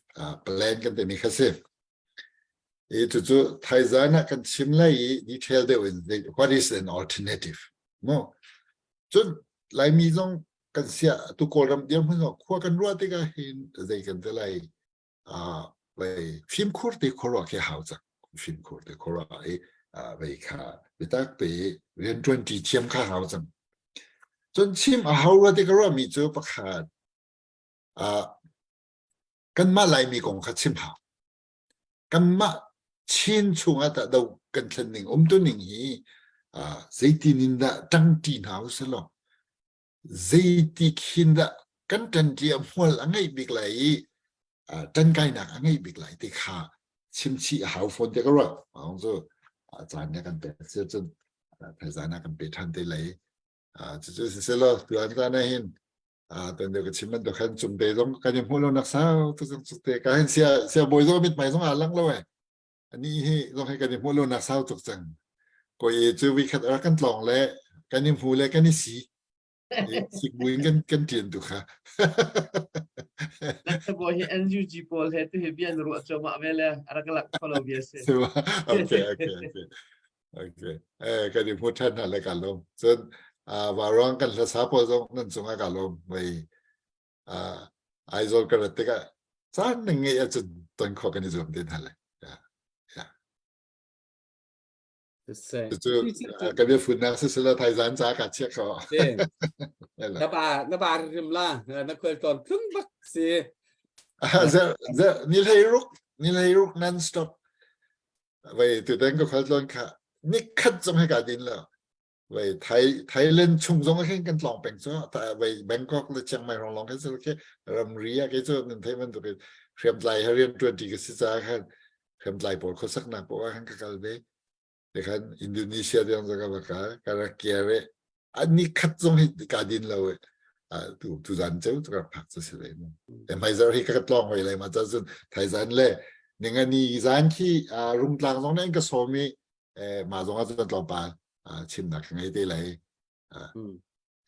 plan kan timi kha si. I cucu thaizan ah kan chim lai i detail deuh in what is an alternative? Mu. Cun Laimi zong kan siah tu Kawlram dirhmun zong khua kan ruah tikah hin zei kan ti lai vei fimkhur te khuaruah khi hau cang. Fimkhur te khuaruah i vei kha biatak te rianṭuan ṭi thiam kha hau cang. Cun chim a hau rua ti ka ruahmi cu pakhat kanmah Laimi kong kha chim hau. Kanmah Chin chungah tah do kan thlen ning umtu ning hi zeitin in dah ṭangṭi hna usih law zeiti khin dah kan ṭanṭi a hmual a ngeih bik lai i ṭankainak a ngeih bik lai ti kha chimchih a hau fawn te ka ruat. Mah cu caan nih a kan pek si cun thaizan ah kan pe ṭhan te lai. Cucu siselaw tuan caan ah hin tan deuh ka chim bantuk khan cungte zong kan i hmuh lo nak sau tu zong cungte ka hin sia sia bawi zong mit hmai zong aa lang lo eh ani hi zong hi kan i hmuh lo nak sau tuk cang ko e cu vi khat ar kan tlong le kan i hmu le kan i si sik buin kan kan tian tu kha Nan bo hi NUG pawl he tu hi bian ruah cuahmah ve le rak lak follow bia si. Okay okay okay Okay. Eh, kan i hmu ṭhan hna le ka lawm. Cun varuang kan hlasa pawl zong nan cungah ka lawm. Mei Aizawl ka rat tikah caan na ngeih ahcun ton khawh kan i zuam te hna le. Yeah. Yeah. Cucu ka bia futnak sisila thaizan ca ka chiah kho. Na ba na ba rim la na khual ton tlung bak si. Ni hlei ruk ni hlei ruk non stop Vei tutan ka khualtlawn kha nikhat zong he ka din lo. Vei Thai Thailand chung zong ah khin kan tlawng peng cu vei Bangkok le Chiang Mai rong lawng khin si khi ramri ah kei cu nan thei bantuk in hriamtlai he rian ṭuan ṭi ka si caah khan hriamtlai pawl khuasaknak paoh ah khan ka kal ve. Te khan Indonesia tiang zong ka va kal ka rak kir i ni khat zong hi ka din lo i tu tu zan ceu tu ka phak cu si ve mu. E hmaizar hi ka tlawng hoi lai ma cha cun thaizan le ningani zan khi rungtlang zong nih an ka sawm i ma zong ah cun tlawmpal chimnak ka ngei te lai.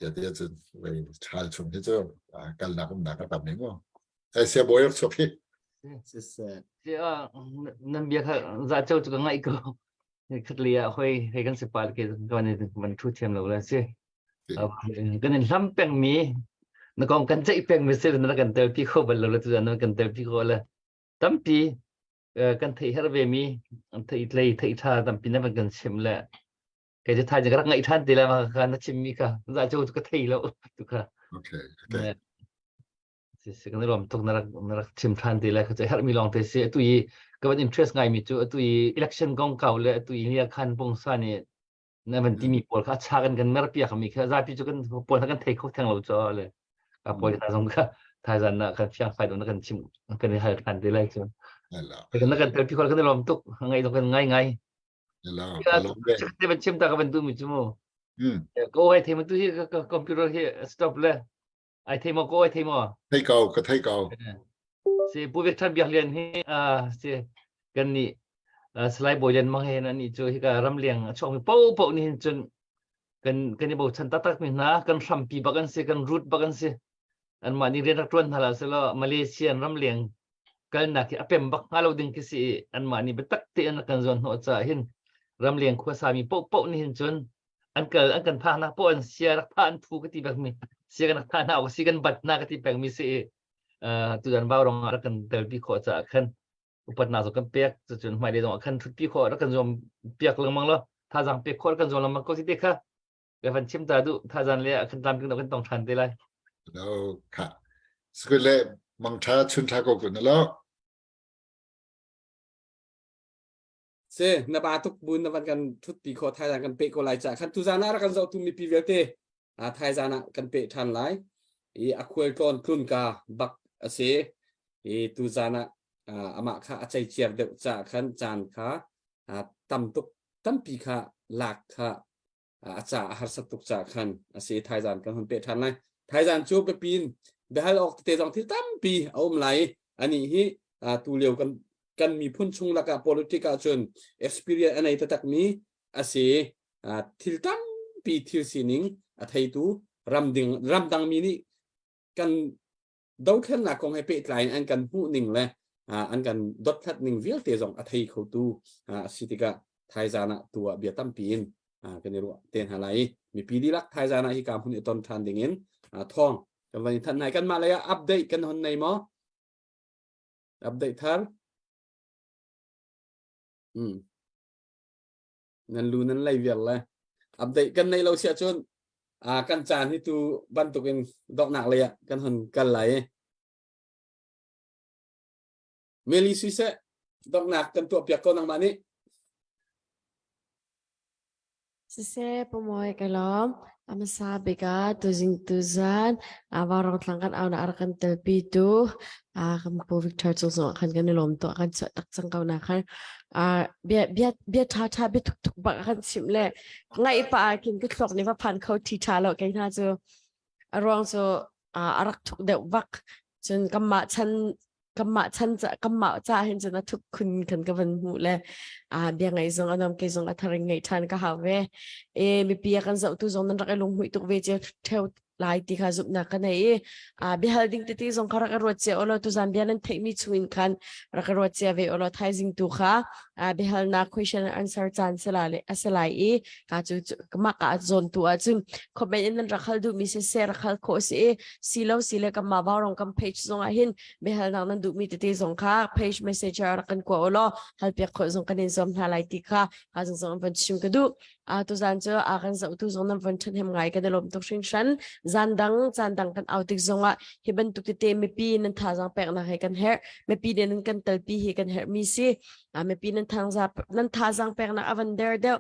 Ya te cun wei ṭhal chung hi cu kalnak umnak ka tam ni mu. E sia bawi rak chuak hi. Nan bia kha za ceu cu ka ngaih ko. Khat li ah hoi hei kan si pal ke kan van thu thiam lo la si. Kan in hlam peng mi na kong kan ceih peng mi si na kan tel pi kho bal lo la tu na kan tel pi kho la tampi. Kan theih her ve mi theih tlei theih tha tampi na van kan chim le kei cu thai ka rak ngaih than ti le ma ka na chim mi kha za cu ka thei lo tu kha. Okay okay. Si si kan rom tuk na rak na rak chim than ti le ka her mi long te si atu i ka van interest ngai mi cu atu i election kong kau le atu i nia khan pong sa ni na van timi pawl kha a chak in kan mer piak mi kha zapi cu kan pawl kha kan thei kho theng lo cho le ka pawl hna zong kha thaizan na kan fiang fai do na kan chim kan i hal than te lai cu kan na kan tel pi khol kan lom tuk ngai zong kan ngai ngai te van chim ta ka van du mi chu mu ko ai thei tu hi computer hi stop le Ai thei maw ko ai thei maw? Thei ko, ka thei ko. Si Pu Vek Than Biak Lian hi si kan nih Salai Bawi Lian Mang he nan nih cu hika ramleng a chuakmi paohpaoh nih hin cun kan kan i bochan taktak mi hna kan hrampi bak an si kan root bak an si anmah nih rian rak ṭuan hna la selaw Malaysia ramleng kalnak hi a pem bak hnga lo ding khi si anmah nih biatak tein kan zuan hnawh caah hin ramleng khuasa mi paohpaoh nih hin cun an kal an kan phak nak poh an sia rak tha an phu ka ti bak mi sia kan rak tha hna awk si kan bat hna ka ti peng mi si tutan vau rong ah rak kan telpi khawh caah khan upatnak zong kan pek cucun hmailei zong ah khan thutpi khawh rak kan zuam piak lengmang lo thazang pek khawh rak kan zuam lengmang ko si te kha ka van chim ta duh thazan le kan tlamtling kan tong than te lai no kha skule mang tha chun tha ko kun lo Se na ba tuk bun na van kan thutpi khawh thaizang kan pe ko lai ca khan tuzan ah rak kan zohtu mipi vialte a thaizan ah kan pe than lai i a khual tlawn tlun ka bak a si i tuzan ah amah kha a ceiciar deuh ca khan caan kha tam tuk tampi kha lak kha a ca a harsat tuk ca khan a si thaizan kan hun pe ṭhan lai thaizan cu biapin biahal awk tete zong thil tampi a um lai ani hi tu lio kan kan miphun chung lakah politic ah cun experience a nei taktak mi a si thil tampi thil sining a theitu ramding ramdang mi nih kan dothlennak kong he pehtlai in an kan hmuh ning le an kan dothlat ning vialte zong a thei khotu a si tikah thaizan ah tu ah bia tampi in kan i ruah te hna lai mipi dihlak thaizan ah hi ka hmun i ton ṭhan ding in thawng kan van i thanh nai kanmah lei ah update kan hon nei maw update thar hmm nan lu nan lei vial le update kan nei lo sia cun kan caan hi tu bantukin donghnak lei ah kan hon kal lai Meli siseh donghnak kan tuah piak ko nangmah nih Siseh pamoy ka lawm. A hmasa bik ah tuzing tuzan varang thlang kan au na ar kan telpi tu kan pu Victor cung zong khan kan i lawm to kan chuah tak cang ko na khan bia bia bia tha tha bia tuk tuk bak kan chim le ngaih pa ah khin ka thluak nih va phan kho thi tha lo kei hna cu a ruang cu a rak thuk deuh vak cun kanmah chan kanmah chan ca kanmah ca hin cun a thuk khun kan ka van hmuh le a bia ngaih zong a nom ke zong a tharing ngaih than ka hau ve e mipi a kan zohtu zong nan rak i lunghmuih tuk ve cio theo lai ti kha zumhnak ka nei i a biahal ding tete zong kha rak i ruat cia ulaw tuzan bia nan theihmi chungin khan rak i ruat cia ve ulaw thaizing tu kha a biahalnak question and answer caan sala le a si lai i ka cu mah ka zawn tu ahcun comment in nan rak hal duhmi siseh rak hal khawh si i si lo si le kanmah vaurong kam page zong ah hin biahalnak nan duhmi tete zong kha page message ah rak kan kua ulaw hal piak khawh zong kan in zuam hna lai ti kha ka zong zong van chim ka duh A tuzan cu a kan zohtu zong nan von ṭhahnem ngai kan i lawm tuk hringhran. Zan dang caan dang kan au tik zongah hi bantuk tete mipi nan thazaang peknak he kan herh. Mipi nih nan kan telpi hi kan herhmi si. Mipi nan thangza nan thazaang peknak a van der deuh.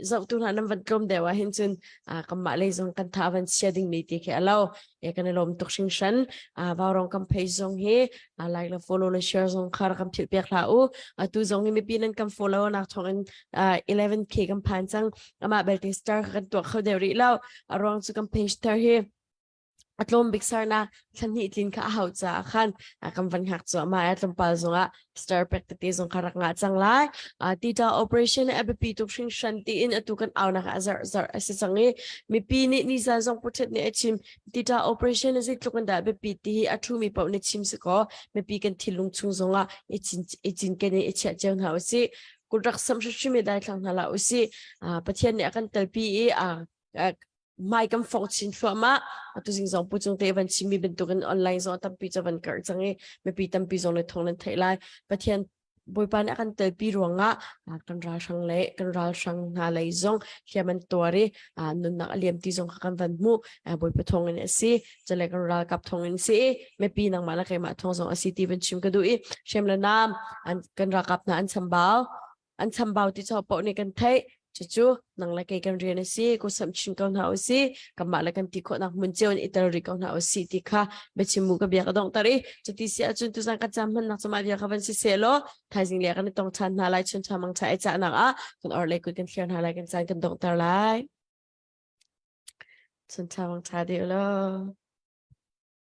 Zohtu hna nan van tlawm deuh ah hin cun kanmah lei zong kan tha a van chia dingmi ti khi a lo. E kan i lawm tuk hringhran. Vaurong kan page zong hi like le follow le share zong kha rak kan philh piak hlah u. Atu zong hi mipi nan kan follow nak thawng in 11k kan phan cang. Amah belte star kan tuah kho deuh rih lo. A ruang cu kan page thar hi a tlawm bik sarna thlan hnih tlin kha a hau caah khan kan van hngak cu amah a tlawmpal zongah star pek tete zong kha rak ngah cang lai. Tita operation a biapi tuk hringhran tiin atu kan aunak ah zarh zarh a si cang i mipi nih nizan zong puthet nih a chim tita operation a zeitluk in dah biapi ti hi a thumi paoh nih chim si kaw mipi kan thinlung chung zongah i cin i cinken in i chiah cio hna usih kut rak sam hrimhrim i daithlang hna la usih Pathian nih a kan telpi i mai kan fong chin thluahmah atu zing zong pu cung te van chimmi bantukin online zong tampi cu van karh cang i mipi tampi zong le thong nan theih lai Pathian. Bawipa nih a kan telpi ruangah kan ralhrang le kan ralhrang hna lei zong hliam an tuar i nunnak a liam ti zong kha kan van hmuh. Bawipa thawng in a si. Cule kan ralkap thawng in si i mipi nangmah le keimah thawng zong a si ti van chim ka duh i hrem le nam an kan ralkap hna an chambau an chambau ti chaw paoh nih kan theih. Cucu nang le kei kan rian a si ku sam chin ko hna usih kanmah le kan ti khawhnak hmun cio in i tel rih ko hna usih ti kha biachim mu ka bia ka donghter i cuti si ahcun tuzan kan cam hmannak cumah bia kha van si seh law thaizing le kan i tong ṭhan hna lai chun ṭha mang ṭha i cahnak ah kan or le kut kan thliar hna lai kan caan kan donghter lai chun ṭha mang ṭha dih law.